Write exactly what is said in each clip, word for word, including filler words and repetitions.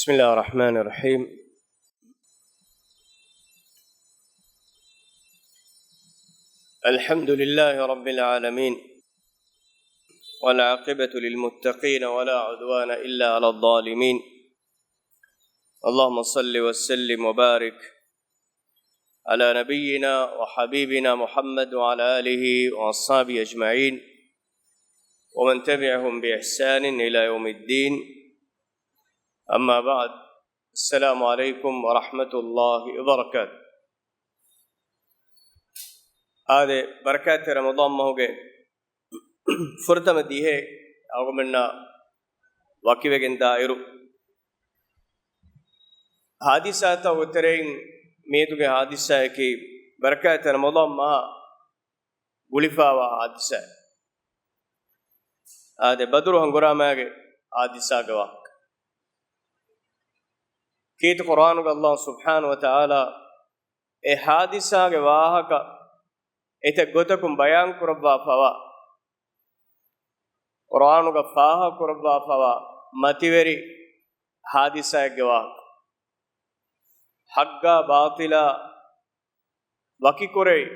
بسم الله الرحمن الرحيم. الحمد لله رب العالمين، والعاقبة للمتقين، ولا عدوان إلا على الظالمين. اللهم صل وسلم وبارك على نبينا وحبيبنا محمد وعلى آله وأصحابه أجمعين، ومن تبعهم بإحسان إلى يوم الدين. أما بعد، السلام عليكم ورحمة الله وبركاته. އާދެ، ބަރަކާތްތެރި ރަމަޟާން މަހުގެ ފުރަތަމަ ދިހައެއް އަޅުގަނޑުމެންނާ ވަކިވެގެން ދާއިރު، ހާދިސާތަކުގެ ތެރެއިން މިއަދުގެ ހާދިސާއަކީ ބަރަކާތްތެރި ރަމަޟާން މަހަށް ގުޅިފައިވާ ހާދިސާއެއް. އާދެ، ބަދުރު ހަނގުރާމާގެ ހާދިސާގެ ވާހަކަ. ކީރިތި ޤުރްއާނުގަ ﷲ ސުބްޙާނަހޫ ވަތަޢާލާ އެ ހާދިސާގެ ވާހަކަ އެތައް ގޮތަކުން ބަޔާން ކުރައްވާފައިވާ، ޤުރްއާނުގަ ފާހަގަ ކުރައްވާފައިވާ މަތިވެރި ހާދިސާއެއްގެ ވާހަކަ. ޙައްޤާ ބާޠިލާ ވަކިކުރެވި،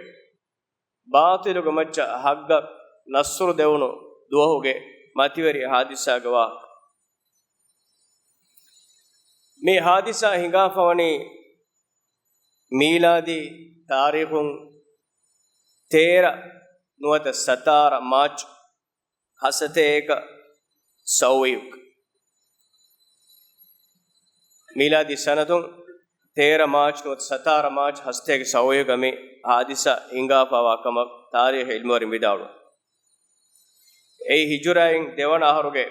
ބާޠިލުގެ މައްޗަށް ޙައްޤަށް ނަޞްރު ދެވުނު ދުވަހުގެ މަތިވެރި ހާދިސާގެ ވާހަކަ. މި ހާދިސާ ހިނގާފަވަނީ މީލާދީ ތާރީޚުން ތޭރަ ނުވަތަ ސަތާރަ މާޗް ހަސަތޭކަ ސައުވީހުގަ. މީލާދީ ސަނަދުން ތޭރަ މާޗް ނުވަތަ ސަތާރަ މާޗް ހަސަތޭކަ ސައުވީހުގަ މި ހާދިސާ ހިނގާފައިވާ ކަމަށް ތާރީޚީ ޢިލްމުވެރިން ވިދާޅުވޭ. އެއީ ހިޖުރާއިން ދެވަނަ އަހަރުގެ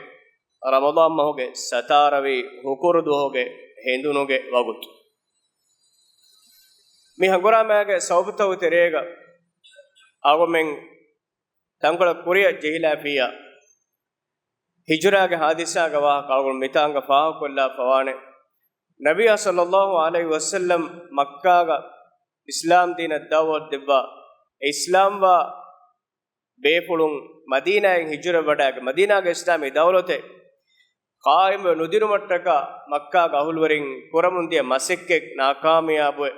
ރަމަޟާން މަހުގެ ސަތާރަވީ ހުކުރު ދުވަހުގެ ހެނދުނުގެ ވަގުތު. މި ހަނގުރާމާގެ ސަބަބުތަކުގެ ތެރޭގަ އަޅުގަނޑުމެން ތަންކޮޅެއް ކުރިއަށް ޖެހިލާފިއްޔާ، ހިޖުރާގެ ހާދިސާގެ ވާހަކަ އަޅުގަނޑު މިތާނގަ ފާހަގަކޮށްލާފަވާނެ. ނަބިއްޔާ ޞައްލައްލާހު ޢަލައިހި ވަސައްލަމް މައްކާގަ އިސްލާމް ދީނަށް ދަޢުވަތު ދެއްވާ، އެ އިސްލާމްވާ ބޭފުޅުން މަދީނާއިން ހިޖުރަވެވަޑައިގެން، މަދީނާގެ އިސްލާމީ ދައުލަތެއް ޤާއިމްވެ ނުދިނުމަށްޓަކާ މައްކާގެ އަހުލުވެރިން ކުރަމުންދިޔަ މަސައްކަތް ނާކާމިޔާބުވެ،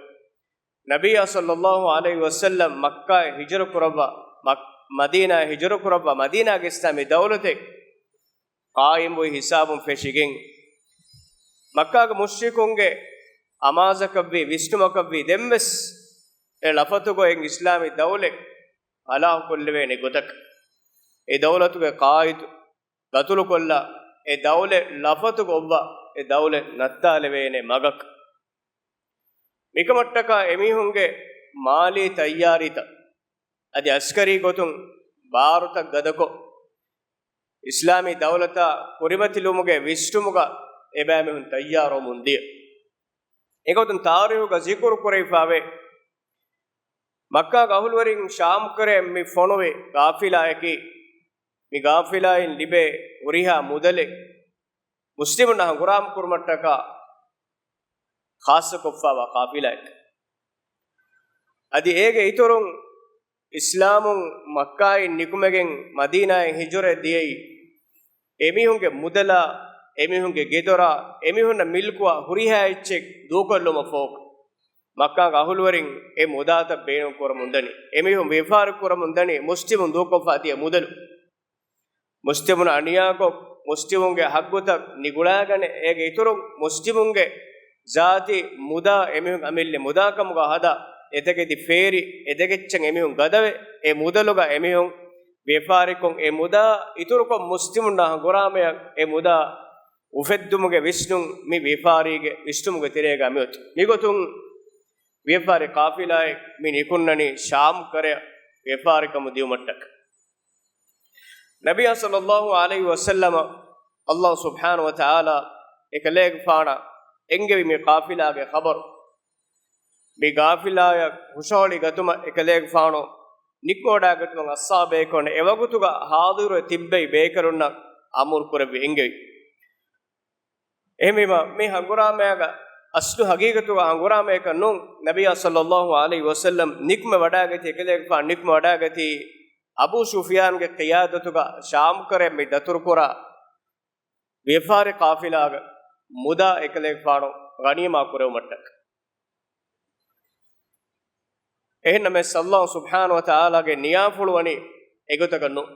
ނަބިއްޔާ ޞައްލައްލާހު ޢަލައިހި ވަސައްލަމް މައްކާއިން ހިޖުރަ ކުރައްވާ، މަ-، މަދީނާއިން ހިޖުރަ ކުރައްވާ، މަދީނާގެ އިސްލާމީ ދައުލަތެއް ޤާއިމްވި ހިސާބުން ފެށިގެން، މައްކާގެ މުޝްރިކުންގެ އަމާޒަކަށްވީ، ވިސްނުމަކަށްވީ، ދެންވެސް އެ ޅަފަތުގަ އޮތް އިސްލާމީ ދައުލަތް ހަލާކުކޮށްލެވޭނެ ގޮތަކަށް، އެ ދައުލަތުގެ ޤާއިދު ގަތުލުކޮށްލާ، އެ ދައުލަތް ޅަފަތުގަ އޮއްވާ، އެ ދައުލަތް ނައްތާލެވޭނެ މަގަކަށް. މިކަމަށްޓަކާ އެމީހުންގެ މާލީ ތައްޔާރީތައް އަދި އަސްކަރީ ގޮތުން ބާރުތައް ގަދަކޮށް، އިސްލާމީ ދައުލަތާ ކުރިމަތިލުމުގެ ވިސްނުމުގަ އެބައިމީހުން ތައްޔާރުވަމުން ދިޔަ. އެގޮތުން ތާރީހުގަ ޒިކުރު ކުރެވިފައިވޭ، މައްކާގެ އަހުލުވެރިން ޝާމްކަރައަށް މި ފޮނުވި ޤާފިލާއަކީ، މި ޤާފިލާއިން ލިބޭ ހުރިހާ މުދަލެއް މުސްލިމުންނާ ހަނގުރާމަ ކުރުމަށްޓަކާ ޚާއްޞަކޮށްފައިވާ ޤާފިލާއެއް. އަދި އޭގެ އިތުރުން އިސްލާމުން މައްކާއިން ނިކުމެގެން މަދީނާއިން ހިޖުރަ ދިޔައީ، އެމީހުންގެ މުދަލާ، އެމީހުންގެ ގެދޮރާ، އެމީހުންނަށް މިލްކުވާ ހުރިހާ އެއްޗެއް ދޫކޮށްލުމަށް ފަހު، މައްކާގެ އަހުލުވެރިން އެ މުދާތައް ބޭނުން ކުރަމުންދަނީ، އެމީހުން ވިޔަފާރި ކުރަމުންދަނީ މުސްލިމުން ދޫކޮށްފަ ދިޔަ މުދަލު. މުސްލިމުން އަނިޔާކޮށް، މުސްލިމުންގެ ހައްގުތައް ނިގުޅާގަނެ، އޭގެ އިތުރުން މުސްލިމުންގެ ޒާތީ މުދާ އެމީހުން އަމިއްލަ މުދާކަމުގަ ހަދާ، އެތަކެތި ފޭރި އެދެގެއްޗަށް އެމީހުން ގަދަވެ، އެ މުދަލުގަ އެމީހުން ވިޔަފާރިކޮށް، އެ މުދާ އިތުރުކޮށް މުސްލިމުންނާ ހަނގުރާމަޔަށް އެ މުދާ އުފެއްދުމުގެ ވިސްނުން މި ވިޔަފާރީގެ ވިސްނުމުގެ ތެރޭގަ މިއޮތީ. މިގޮތުން ވިޔަފާރި ޤާފިލާއެއް މި ނިކުންނަނީ ޝާމް ކަރައަށް ވިޔަފާރިކަމު ދިޔުމަށްޓަކަ. ނަބިއްޔާ ޞައްލައްލާހު ޢަލައިހި ވަސައްލަމަ ﷲ ސުބްޙާނަހު ވަތަޢާލާ އެކަލޭގެފާނަށް އެންގެވި މި ޤާފިލާގެ ޚަބަރު، މި ޤާފިލާއަށް ހުށަހޮޅި ގަތުމަށް އެކަލޭގެފާނު ނިކުމެވަޑައިގަތުމަށް އަޞްޙާބޭކޯން އެވަގުތުގަ ޙާޟިރުވެ ތިއްބެވި ބޭކަލުންނަށް އަމުރު ކުރެއްވި އެންގެވި. އެހެންވީމަ، މި ހަނގުރާމައިގަ އަސްލު ހަގީގަތުގަ ހަނގުރާމައަކަށް ނޫން، ނަބިއްޔާ ޞައްލައްލާހު ޢަލައިހި ވަސައްލަމް ނިކުމެ ވަޑައިގަތީ، އެކަލޭގެފާނު ނިކުމެ ވަޑައިގަތީ، އަބޫ ސުފްޔާންގެ ޤިޔާދަތުގަ ޝާމް ކަރައަށް މި ދަތުރުކުރާ ވިޔަފާރި ޤާފިލާގަ. މުދާ އެކަލޭގެފާނު ޣަނީމާ ކުރެވުމަށްޓަކައި. އެހެންނަމަވެސް، ﷲ ސުބްޙާނަހޫ ވަތަޢާލާގެ ނިޔާފުޅު ވަނީ އެގޮތަކަށް ނޫން.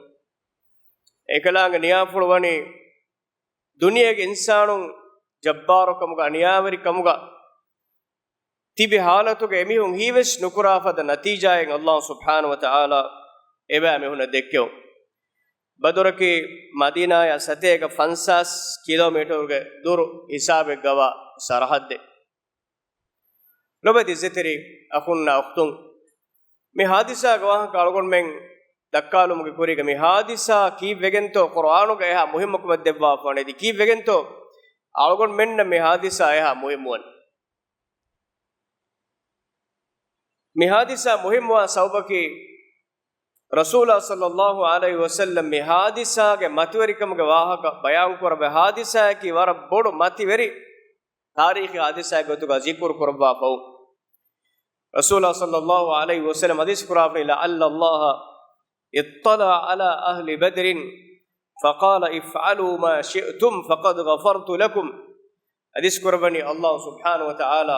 އެކަލާނގެ ނިޔާފުޅު ވަނީ ދުނިޔޭގެ އިންސާނުން ޖައްބާރުކަމުގަ، ނިޔާވެރިކަމުގަ ތިބި ހާލަތުގަ އެމީހުން ހީވެސް ނުކުރާ ފަދަ ނަތީޖާއެއް ﷲ ސުބްޙާނަހޫ ވަތަޢާލާ އެބައިމީހުންނަށް ދެއްކެވުން. ބަދުރަކީ މަދީނާޔާ ސަތޭކަ ފަންސާސް ކިލޯމީޓަރުގެ ދުރު ހިސާބެއްގަވާ ސަރަހައްދެއް. ލޮބުވެތި އިއްޒަތްތެރި އަޚުންނާ އުޚްތުން، މި ހާދިސާގެ ވާހަކަ އަޅުގަނޑުމެން ދައްކާލުމުގެ ކުރީގަ، މި ހާދިސާ ކީއްވެގެންތޯ ޤުރްއާނުގަ އެހާ މުހިއްމުކަމަށް ދެއްވާފާނެ؟ އަދި ކީއްވެގެންތޯ އަޅުގަނޑުމެންނަށް މި ހާދިސާ އެހާ މުހިއްމުވަނީ؟ މި ހާދިސާ މުހިއްމުވާ ސަބަބަކީ، ރަސޫލާ ޞައްލައްލާހު ޢަލައިހި ވަސައްލަމް މި ހާދިސާގެ މަތިވެރިކަމުގެ ވާހަކަ ބަޔާންކުރެއްވި ހާދިސާއަކީ ވަރަށް ބޮޑު މަތިވެރި ތާރީޚީ ހާދިސާއެއް ގޮތުގަ ޒިކުރު ކުރައްވާފައި. ރަސޫލާ ޞައްލައްލާހު ޢަލައިހި ވަސައްލަމް ޙަދީޘް ކުރާފައި، لعل الله اطلع على أهل بدر فقال افعلوا ما شئتم فقد غفرت لكم. ޙަދީޘް ކުރައްވަނީ، ﷲ ސުބްޙާނަހޫ ވަތަޢާލާ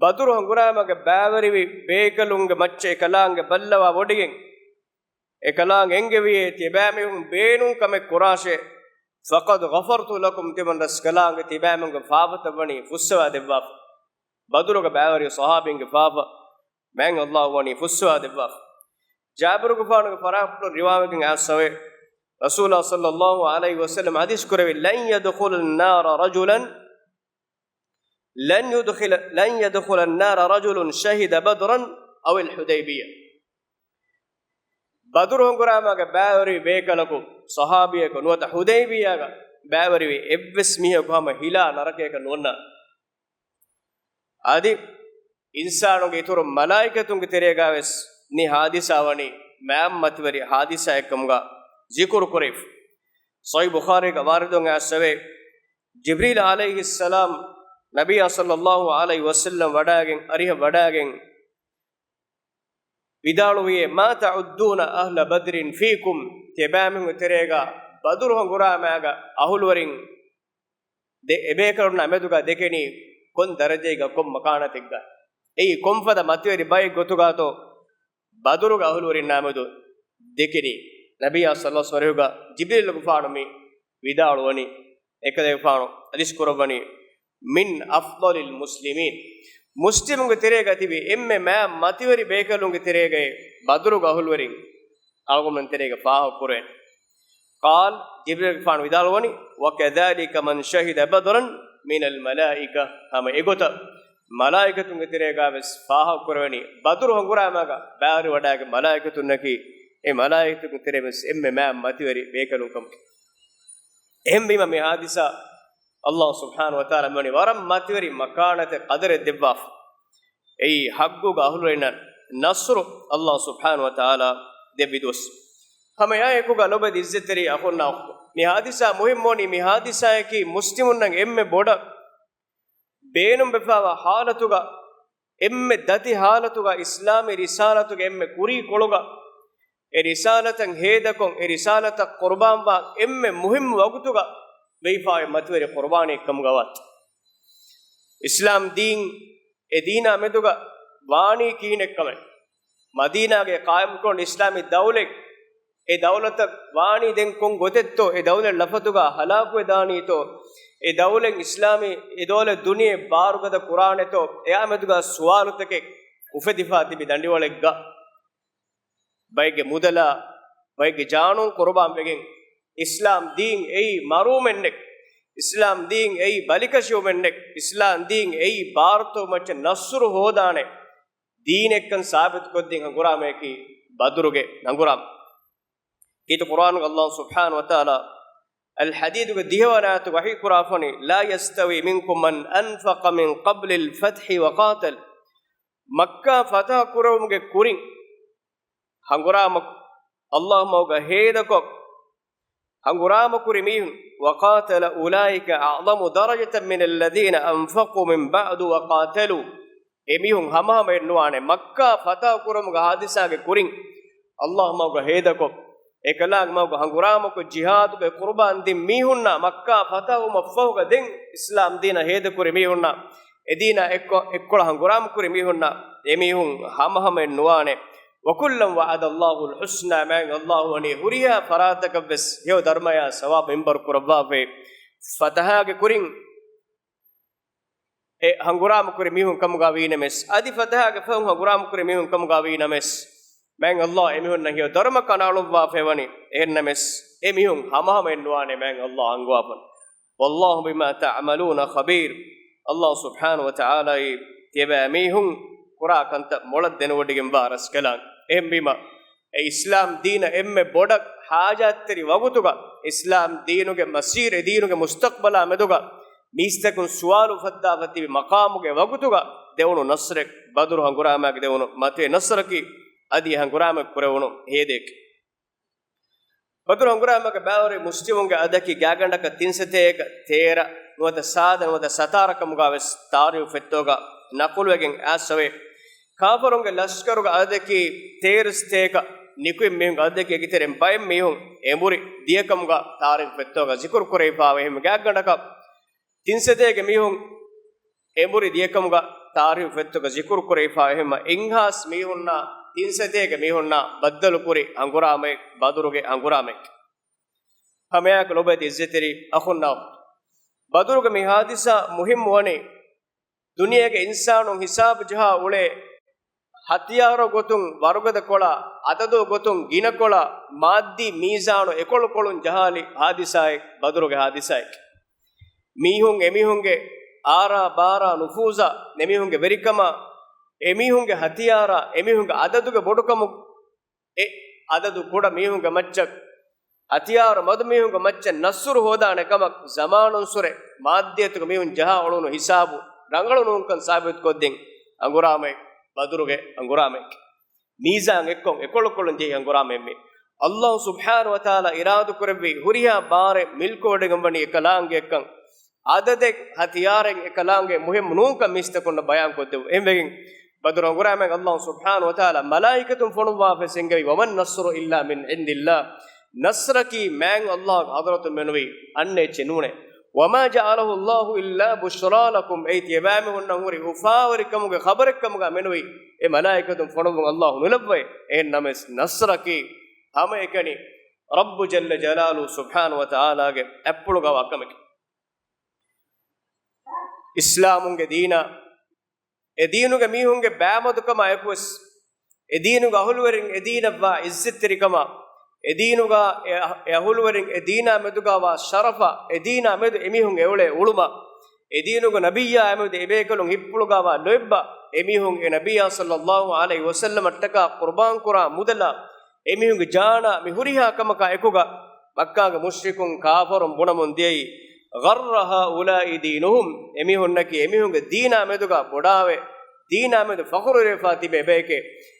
ބަދުރު ހަނގުރާމަގެ ބައިވެރިވި ބޭކަލުންގެ މައްޗަށް އެކަލާނގެ ބައްލަވާ ވޮޑިގެން، އެކަލާނގެ އެންގެވިއޭ، ތިޔަބައިމީހުން ބޭނުން ކަމެއް ކުރާށޭ، فقد غفرت لكم، ތިމަން ރަސްކަލާނގެ ތިބައިމީހުންގެ ފާފަތައް ވަނީ ފުއްސަވާ ދެއްވާފަ. ބަދުރުގަ ބައިވެރި ޞަޙާބީންގެ ފާފަ މާތް ﷲ ވަނީ ފުއްސަވާ ދެއްވާފަ. ޖާބިރުގެފާނުގެ ފަރާތުން ރިވާވެގެން އައިސްފަވޭ، ރަސޫލާ ޞައްލައްލާހު ޢަލައިހި ވަސައްލަމް ޙަދީޘް ކުރެއްވި، لن يدخل النار رجل، لن يدخل، لن يدخل النار رجل شهد بدرا أو الحديبية. ބަދުރު ހަނގުރާމާގަ ބައިވެރިވި ބޭކަލަކު، ޞަޙާބީއަކު ނުވަތަ ޙުދައިބިއްޔާގަ ބައިވެރިވި އެއްވެސް މީހަކު ހަމަ ހިލާ ނަރަކަޔަކަށް ނުވަންނާނެ. އަދި އިންސާނުންގެ އިތުރުން މަލާއިކަތުންގެ ތެރޭގަވެސް މި ހާދިސާ ވަނީ މާތް މަތިވެރި ހާދިސާއެއްކަމުގަ ޒިކުރު ކުރެވިފަ. ޞަޙީޙު ބުޚާރީގަ ވާރިދުވެގެން އައިސްފަވޭ، ޖިބްރީލް ޢަލައިހިއްސަލާމް ނަބިއްޔާ ޞައްލައްލާހު ޢަލައިހި ވަސައްލަމް ވަޑައިގެން، އަރިހަށް ވަޑައިގެން ވިދާޅުވިއޭ، ما تعدون أهل بدر فيكم، ތިޔަބައިމީހުންގެ ތެރޭގަ ބަދުރު ހަނގުރާމާގަ އަހުލުވެރިން ދެ އެބޭކަލުންނާ މެދުގަ ދެކެނީ ކޮން ދަރަޖައެއްގަ، ކޮން މަކާނަތެއްގަ؟ އެއީ ކޮންފަދަ މަތިވެރި ބައެއް ގޮތުގާތޯ ބަދުރުގެ އަހުލުވެރިންނާ މެދު ދެކެނީ؟ ނަބިއްޔާ ޞައްލައްލާހު ޢަލައިހި ވަސައްލަމް ވަރިހުގަ ޖިބްރީލުގެފާނު މި ވިދާޅުވަނީ، އެކަލޭގެފާނު ޙަދީޘް ކުރައްވަނީ، من أفضل المسلمين، މުސްލިމުންގެ ތެރޭގަ ތިބި އެންމެ މާތް މަތިވެރި ބޭކަލުންގެ ތެރޭގައި ބަދުރުގެ އަހުލުވެރިން އަޅުގަނޑުމެން ތެރޭގަ ފާހަގަ ކުރޭނެ. قال، ޖިބްރީލުގެފާނު ވިދާޅުވަނީ، وكذلك من شهد بدرا من الملائكة، ހަމަ އެގޮތަށް މަލާއިކަތުންގެ ތެރޭގަވެސް ފާހަގަ ކުރެވެނީ، ބަދުރު ހަނގުރާމާގަ ބައިވެރިވަޑައިގެން މަލާއިކަތުންނަކީ، އެ މަލާއިކަތުންގެ ތެރޭގަވެސް އެންމެ މާތް މަތިވެރި ބޭކަލުން ކަމަކީ. އެހެންވީމަ މި ހާދިސާ ﷲ ސުބްޙާނަހު ވަތަޢާލާ މިވަނީ ވަރަށް މަތިވެރި މަކާނަތެއް، ޤަދަރެއް ދެއްވާފަ. އެއީ ޙައްޤުގެ އަހުލުވެރިންނަށް ނަޞްރު ﷲ ސުބްޙާނަހު ވަތަޢާލާ ދެއްވި ދުވަސް. ހަމަ އެއާއެކުގަ ލޮބުވެތި އިއްޒަތްތެރި އަޚުންނާ އުޚްތުން، މި ހާދިސާ މުހިއްމުވަނީ، މި ހާދިސާއަކީ މުސްލިމުންނަށް އެންމެ ބޮޑަށް ބޭނުންވެފައިވާ ޙާލަތުގަ، އެންމެ ދަތި ޙާލަތުގަ، އިސްލާމީ ރިސާލަތުގެ އެންމެ ކުރީކޮޅުގަ، އެ ރިސާލަތަށް ހޭދަކޮށް، އެ ރިސާލަތަށް ޤުރުބާންވާ އެންމެ މުހިއްމު ވަގުތުގަ ވެފައިވާ މަތިވެރި ޤުރުބާނީއެއްކަމުގަވާތީ. އިސްލާމް ދީން އެ ދީނާ މެދުގަ ވާނީ ކިހިނެއްކަމެއް، މަދީނާގެ ޤާއިމްކުރަން އިސްލާމީ ދައުލަތް، އެ ދައުލަތަށް ވާނީ ދެން ކޮން ގޮތެއްތޯ، އެ ދައުލަތް ލަފަތުގަ ހަލާކުވެދާނީތޯ، އެ ދައުލަތް އިސްލާމީ، އެ ދައުލަތް ދުނިޔެ ބާރުގަދަ ކުރާނެތޯ، އެއާ މެދުގަ ސުވާލުތަކެއް އުފެދިފަ ތިބި ދަނޑިވަޅެއްގަ، ބައެއްގެ މުދަލާ، ބައެއްގެ ޖާނުން ޤުރުބާން ވެގެން، އިސްލާމް ދީން އެއީ މަރުވުމެއްނެތް، އިސްލާމް ދީން އެއީ ބަލިކަށިވުމެއްނެތް، އިސްލާމް ދީން އެއީ ބާރުތަކުގެ މައްޗަށް ނަޞްރު ހޯދާނެ ދީނެއްކަން ސާބިތުކޮށްދިން ހަނގުރާމަޔަކީ ބަދުރުގެ ހަނގުރާމަ. ކީރިތި ޤުރުއާނުގަ ﷲ ސުބްޙާނަހު ވަތަޢާލާ އަލްޙަދީދުގެ ދިހަވަނަ އާޔަތު ވަޙީ ކުރާފަނީ، لا يستوي منكم من أنفق من قبل الفتح وقاتل. މައްކާ ފަތަޙަ ކުރެވުމުގެ ކުރިން ހަނގުރާމަ، ﷲ މަގުގަ ހޭދަކޮށް ހަނގުރާމަ ކުރި މީހުން، وقاتل أولئك أعظم درجة من الذين أنفقوا من بعد وقاتلوا. އެމީހުން ހަމަހަމައެއް ނުވާނެ، މައްކާ ފަތަޙަ ކުރުމުގެ ހާދިސާގެ ކުރިން ﷲ މަގުގަ ހޭދަކޮށް، އެކަލާނގެ މަގުގަ ހަނގުރާމަކޮށް، ޖިހާދުގެ ޤުރުބާން ދިން މީހުންނާ، މައްކާ ފަތަޙު ކުރުމަށްފަހުގަ ދެން އިސްލާމް ދީނަށް ހޭދަކުރި މީހުންނާ، އެ ދީނާ އެއްކޮ-، އެއްކޮޅަށް ހަނގުރާމަކުރި މީހުންނާ، އެމީހުން ހަމަހަމައެއް ނުވާނެ. وَكُلًّا وَعَدَ اللَّهُ الْحُسْنَى، މާތް ﷲ ވަނީ ހުރިހާ ފަރާތަކަށްވެސް ހެޔޮ ދަރުމަޔާ ސަވާބު މިންވަރު ކުރައްވާފައި. ފަތަޙާގެ ކުރިން އެ ހަނގުރާމަކުރި މީހުން ކަމުގަ ވީނަމަވެސް، އަދި ފަތަޙާގެ ފަހުން ހަނގުރާމަކުރި މީހުން ކަމުގަ ވީނަމަވެސް، މާތް ﷲ އެމީހުންނަށް ހެޔޮ ދަރުމަ ކަނޑައަޅުއްވާފައިވަނީ. އެހެންނަމަވެސް، އެމީހުން ހަމަހަމައެއް ނުވާނެ މާތް ﷲ އަންގަވާފަ. وَاللَّهُ بِمَا تَعْمَلُونَ خَبِيرٌ. ﷲ ސުބްޙާނަހޫ ވަތަޢާލާއީ ތިޔަބައިމީހުން ކުރާ ކަންތައް މޮޅަށް ދެނެވޮޑިގެންވާ ރަސްކަލާނގެ. އެހެންވީމަ، އެ އިސްލާމް ދީނަށް އެންމެ ބޮޑަށް ޙާޖާތްތެރި ވަގުތުގަ، އިސްލާމް ދީނުގެ މަސީރު، އެ ދީނުގެ މުސްތަޤްބަލާ މެދުގަ މީސްތަކުން ސުވާލު އުފައްދާފަ ތިބި މަޤާމުގެ ވަގުތުގަ ދެވުނު ނަޞްރެއް، ބަދުރު ހަނގުރާމާގެ ދެވުނު މަތިވެރި ނަޞްރަކީ، އަދި އެ ހަނގުރާމަ ކުރެވުނު ހޭދައެކޭ. ބަދުރު ހަނގުރާމަގެ ބައިވަރު މުސްލިމުންގެ އަދަކީ ގާތްގަނޑަކަށް ތިން ސަތޭކަ ތޭރަ ނުވަތަ ސާދަ ނުވަތަ ސަތާރަ ކަމުގަ ވެސް ތާރީޚު ފޮތްތަކުގަ ނަޤުލުވެގެން އައިސްފަވޭ. ކާފަރުންގެ ލަޝްކަރުގެ އަދަދަކީ ތޭރަ ސަތޭކަ، ނިކުތް މީހުންގެ އަދަދަކީ އެކިތެރެއިން ބައެއް މީހުން އެނބުރި ދިޔަކަމުގަ ތާރީޚު ފޮތްތަކުގަ ޒިކުރު ކުރެވިފައިވޭ. އެހެން ގާތްގަނޑަކަށް ތިން ސަތޭކަ މީހުން އެނބުރި ދިޔަކަމުގަ ތާރީޚު ފޮތްތަކުގަ ޒިކުރު ކުރެވިފައިވޭ. އެހެންމަ އެއްހާސް މީހުންނާ ތިން ސަތޭކަ މީހުންނާ ބައްދަލުކުރި ހަނގުރާމައެއް، ބަދުރުގެ ހަނގުރާމައެއް. ހަމައެއާއެކު ލޮބުވެތި އިއްޒަތްތެރި އަޚުންނާ، ބަދުރުގެ މި ހާދިސާ މުހިއްމު ވަނީ، ދުނިޔޭގެ އިންސާނުން ހިސާބު ޖަހާ އުޅޭ ހަތިޔާރު ގޮތުން ވަރުގަދަ ކޮޅާ، އަދަދު ގޮތުން ގިނަ ކޮޅާ، މާއްދީ މީޒާނު އެކޮޅުކޮޅުން ޖަހާލި ހާދިސާއެއް ބަދުރުގެ ހާދިސާއެކޭ. މީހުން އެމީހުންގެ އާރާ ބާރާ ނުފޫޒާ، އެމީހުންގެ ވެރިކަމާ، އެމީހުންގެ ހަތިޔާރާ، އެމީހުންގެ އަދަދުގެ ބޮޑުކަމު، އެ އަދަދު ކުޑަ މީހުންގެ މައްޗަށް، ހަތިޔާރު މަދު މީހުންގެ މައްޗަށް ނަޞްރު ހޯދާނެ ކަމަށް ޒަމާނުންސުރެ މާއްދިއްޔަތުގެ މީހުން ޖަހާ އުޅުނު ހިސާބު ރަނގަޅު ނޫންކަން ސާބިތުކޮށްދިން އަނގުރާމައެއް ބަދުރުގެ އަނގުރާމައެކޭ. މީޒާން އެއްކޮށް އެކޮޅުކޮޅުން ޖެހި އަނގުރާމައެއްމެ. ﷲ ސުބްޙާނަހޫ ވަތަޢާލާ އިރާދަކުރެއްވި ހުރިހާ ބާރެއް މިލްކުވެޑިގެންވަނީ އެކަލާނގެއަށްކަން. އަދަދެއް ހަތިޔާރެއް އެކަލާނގެ މުހިއްމު ނޫންކަން މީސްތަކުންނަށް ބަޔާންކޮށްދެއްވު. އެހެންވެގެން ބަދުރު އަނގުރާމައިން ﷲ ސުބްޙާނަހޫ ވަތަޢާލާ މަލާއިކަތުން ފޮނުއްވާފަ އެންގެވި، وَمَا النَّصْرُ إِلَّا مِنْ عِنْدِ اللَّهِ. ނަޞްރަކީ މާތް ﷲގެ ޙަޟްރަތުން މެނުވީ، އަންނަ އެއްޗެއް ނޫނޭ. وَمَا جَعَلَهُ اللَّهُ إِلَّا بُشْرَىٰ لَكُمْ، އެއީ ތިޔަބައިމީހުންނަށް ހުރި އުފާވެރިކަމުގެ ޚަބަރެއްކަމުގަ މެނުވީ. އެ މަލާއިކަތުން ފޮނުއްވުން ﷲ ނުލައްވައޭ. އެހެން ނަމަވެސް ނަޞްރަކީ ހަމައެކަނި ރައްބު ޖައްލަ ޖަލާލުހޫ ސުބްޙާނަހޫ ވަތަޢާލާގެ އަތްޕުޅުގަވާ ކަމެކޭ. އިސްލާމުންގެ ދީނާ، އެ ދީނުގެ މީހުންގެ ބައިމަދުކަމާ އެކުވެސް، އެ ދީނުގެ އަހުލުވެރިން އެ ދީނަށްވާ އިއްޒަތްތެރިކަމާ، އެ ދީނުގަ އެ އަ-، އެ އަހުލުވެރިން އެ ދީނާ މެދުގަވާ ޝަރަފާ، އެ ދީނާ މެދު އެމީހުން އެއުޅޭ އުޅުމާ، އެ ދީނުގެ ނަބިއްޔާ މެދު އެބޭކަލުން ހިތްޕުޅުގަވާ ލޯތްބާ، އެމީހުން އެ ނަބިއްޔާ ޞައްލައްލާހު ޢަލައިހި ވަސައްލަމަށްޓަކާ ޤުރުބާންކުރާ މުދަލާ، އެމީހުންގެ ޖާނާ މި ހުރިހާ ކަމަކާ އެކުގަ، މައްކާގެ މުޝްރިކުން ކާފަރުން ބުނަމުން ދިޔައީ، غَرَّ هَٰؤُلَاءِ دِينُهُمْ، އެމީހުންނަކީ އެމީހުންގެ ދީނާ މެދުގަ ބޮޑާވެ، ދީނާ މެދު ފަޚުރުވެރިވެފާ ތިބޭ ބަޔެކޭ.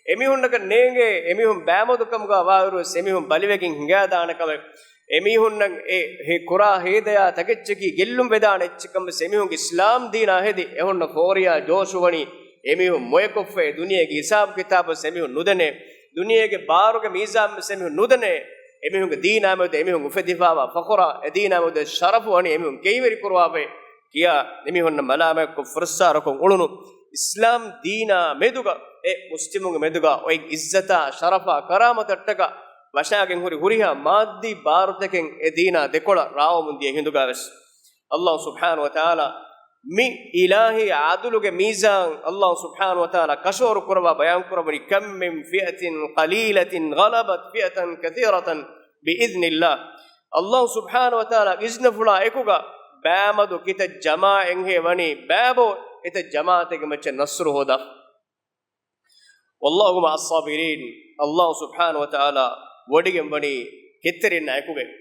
އެމީހުންނަކަށް ނޭނގޭ، އެމީހުން ބައިމަދުކަމުގަ ވާއިރުވެސް އެމީހުން ބަލިވެގެން ހިނގާދާނެ ކަމެއް. އެމީހުންނަށް އެ ހެ-، ކުރާ ހޭދަޔާ ތަކެއްޗަކީ ގެއްލުން ވެދާނެ އެއްޗެއްކަން ވެސް އެމީހުންގެ އިސްލާމް ދީނާ ހެދި އެހޮންނަ ފޯރިޔާ ޖޯޝުވަނީ އެމީހުން މޮޔަކޮށްފައި ދުނިޔޭގެ ހިސާބު ކިތާބު ވެސް އެމީހުން ނުދެނޭ. ދުނިޔޭގެ ބާރުގެ މީޒާން ވެސް އެމީހުން ނުދެނޭ. އެމީހުންގެ ދީނާ މެދު އެމީހުން އުފެދިފާވާ ފަޚުރާ، އެ ދީނާ މެދު ޝަރަފު ވަނީ އެމީހުން ކެތްވެރިކުރުވާފައި ކިޔާ އެމީހުންނަށް މަލާމާތްކޮށް ފުރައްސާރަކޮށް އުޅުނު އިސްލާމް ދީނާ މެދުގަ އެ މުސްލިމުންގެ މެދުގަ އޮތް އިއްޒަތާ ޝަރަފާ ކަރާމަތަށްޓަކާ ވަށާގެން ހުރި ހުރިހާ މާއްދީ ބާރުތަކެއް އެ ދީނާ ދެކޮޅަށް ރާވަމުން ދިޔަ ހިނދުގަ ވެސް. ﷲ ސުބްޙާނަހޫ ވަތަޢާލާ މި އިލާހީ ޢަދުލުގެ މީޒާން ﷲ ސުބްޙާނަހޫ ވަތަޢާލާ ކަށަވަރު ކުރައްވާ ބަޔާން ކުރައްވަނީ، كَم مِّن فِيَةٍ قَلِيلَةٍ غَلَبَتْ فِيَةً كَثِيرَةً بِإِذْنِ اللَّهِ. ﷲ ސުބްޙާނަހޫ ވަތަޢާލާގެ އިޒްނަފުޅާ އެކުގަ ބައިމަދު ކިތައް ޖަމާޢަތެއްހޭ ވަނީ، ބައިބޯ އެތައް ޖަމާޢަތެއްގެ މައްޗަށް ނަޞްރު ހޯދާ. وَاللَّهُ مَعَ الصَّابِرِينَ. ﷲ ސުބްޙާނަހޫ ވަތަޢާލާ ވޮޑިގެން ވަނީ ކެތްތެރިންނާ އެކުގައި.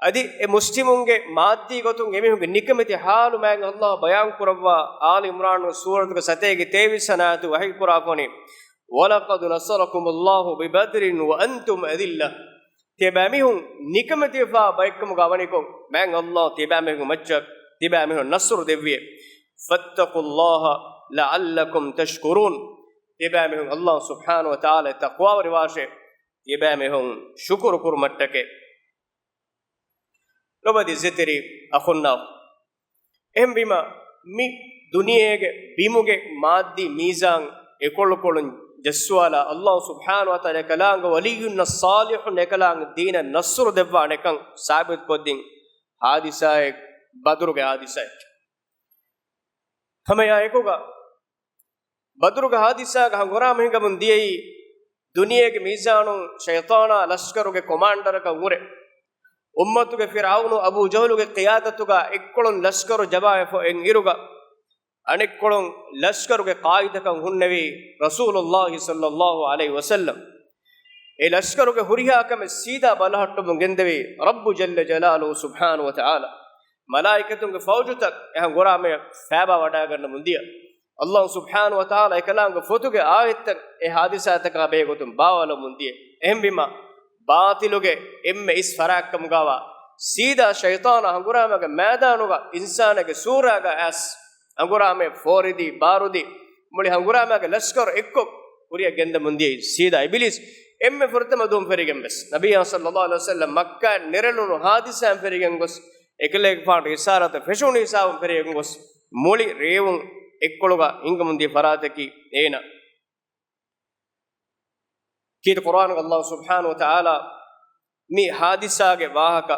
އަދި އެ މުސްލިމުންގެ މާއްދީ ގޮތުން އެމީހުންގެ ނިކަމެތި ޙާލު މާތް ﷲ ބަޔާން ކުރައްވާ އާލު ޢިމްރާނުގެ ސޫރަތުގެ ސަތޭކަ ތޭވީސް ވަނަ އާޔަތު ވަޙީ ކުރާފަ ވަނީ، وَلَقَدْ نَصَرَكُمُ اللَّهُ بِبَدْرٍ وَأَنْتُمْ أَذِلَّةٌ. ތިޔަބައިމީހުން ނިކަމެތިވެފާ ބައެއްކަމުގަ ވަނިކޮށް، މާތް ﷲ ތިޔަބައިމީހުންގެ މައްޗަށް ތިޔަބައިމީހުން ނަޞްރު ދެއްވިއޭ. فَاتَّقُوا اللَّهَ لَعَلَّكُمْ تَشْكُرُونَ. ތިޔަބައިމީހުން ﷲ ސުބްޙާނަހޫ ވަތަޢާލާއަށް ތަޤްވާވެރިވާށޭ. އެބައިމީހުން ޝުކުރު ކުރުމަށްޓަކައި. ލޮބުވެތި އިއްޒަތްތެރި އަޚުންނާ، އެހެންވީމަ، މި ދުނިޔޭގެ ބިމުގެ މާއްދީ މީޒާން އެކޮޅުކޮޅުން ޖައްސުވާލާ، ﷲ ސުބްޙާނަހޫ ވަތަޢާލާ އެކަލާނގެ ވަލިއްޔުންނަށް، ޞާލިޙުން އެކަލާނގެ ދީނަށް ނަޞްރު ދެއްވާނެކަން ސާބިތުކޮށްދިން ޙާދިސާއެއް، ބަދުރުގެ ޙާދިސާއެއް. ހަމައެއާއެކުގަ ބަދުރުގެ ޙާދިސާގެ ހަނގުރާމަ ހިނގަމުން ދިޔައީ، ދުނިޔޭގެ މީޒާނުން ޝައިޠާނާ ލަޝްކަރުގެ ކޮމާންޑަރަކަށް ހުރެ، އުއްމަތުގެ ފިރްޢައުނު އަބޫ ޖަހުލުގެ ޤިޔާދަތުގަ އެއްކޮޅުން ލަޝްކަރު ޖަމާވެފަ އިން އިރުގަ، އަނެއްކޮޅުން ލަޝްކަރުގެ ޤާއިދަކަށް ހުންނެވީ ރަސޫލުﷲ ޞައްލަﷲ ޢަލައިހި ވަސައްލަމް. އެ ލަޝްކަރުގެ ހުރިހާ ކަމެއް ސީދާ ބަލަހައްޓަމުން ގެންދެވީ ރައްބު ޖައްލަ ޖަލާލުހު ސުބްޙާނަހޫ ވަތަޢާލާ. މަލާއިކަތުންގެ ފައުޖުތައް އެ ހަނގުރާމަޔަށް ފައިބާ ވަޑައިގަންނަމުން ދިޔަ. ﷲ ސުބްޙާނަހޫ ވަތަޢާލާ އެކަލާނގެ ފޮތުގެ އާޔަތްތައް އެ ޙާދިސާތަކާ ބެހޭގޮތުން ބާވާލަމުން ދިޔަ. އެހެންވީމަ، ބާޠިލުގެ އެންމެ އިސް ފަރާތްކަމުގާވާ ސީދާ ޝައިޠާނާ ހަނގުރާމަގެ މައިދާނުގަ އިންސާނެއްގެ ސޫރާގަ އައިސް، ހަނގުރާމަ ފޯރިދީ، ބާރުދީ، މުޅި ހަނގުރާމަގެ ލަޝްކަރު އެއްކޮށް ކުރިއަށް ގެންދަމުން ދިޔައީ ސީދާ އިބިލީސް. އެންމެ ފުރަތަމަ ދުވަހުން ފެށިގެން ވެސް، ނަބިއްޔާ ޞައްލަﷲ ޢަލައިހި ވަސައްލަމް މައްކާއިން ނެރެލުނު ޙާދިސާއިން ފެށިގެން ގޮސް، އެކަލޭގެފާނު ރިސާލަތަށް ފެށުނު ހިސާބުން ފެށިގެން ގޮސް، މުޅި ރޭވުން އެއްކޮޅުގަ ހިނގަމުން ދިޔަ ފަރާތަކީ އޭނަ. ކީރިތި ޤުރްއާނުގަ ﷲ ސުބްޙާނަހޫ ވަތަޢާލާ މި ޙާދިސާގެ ވާހަކަ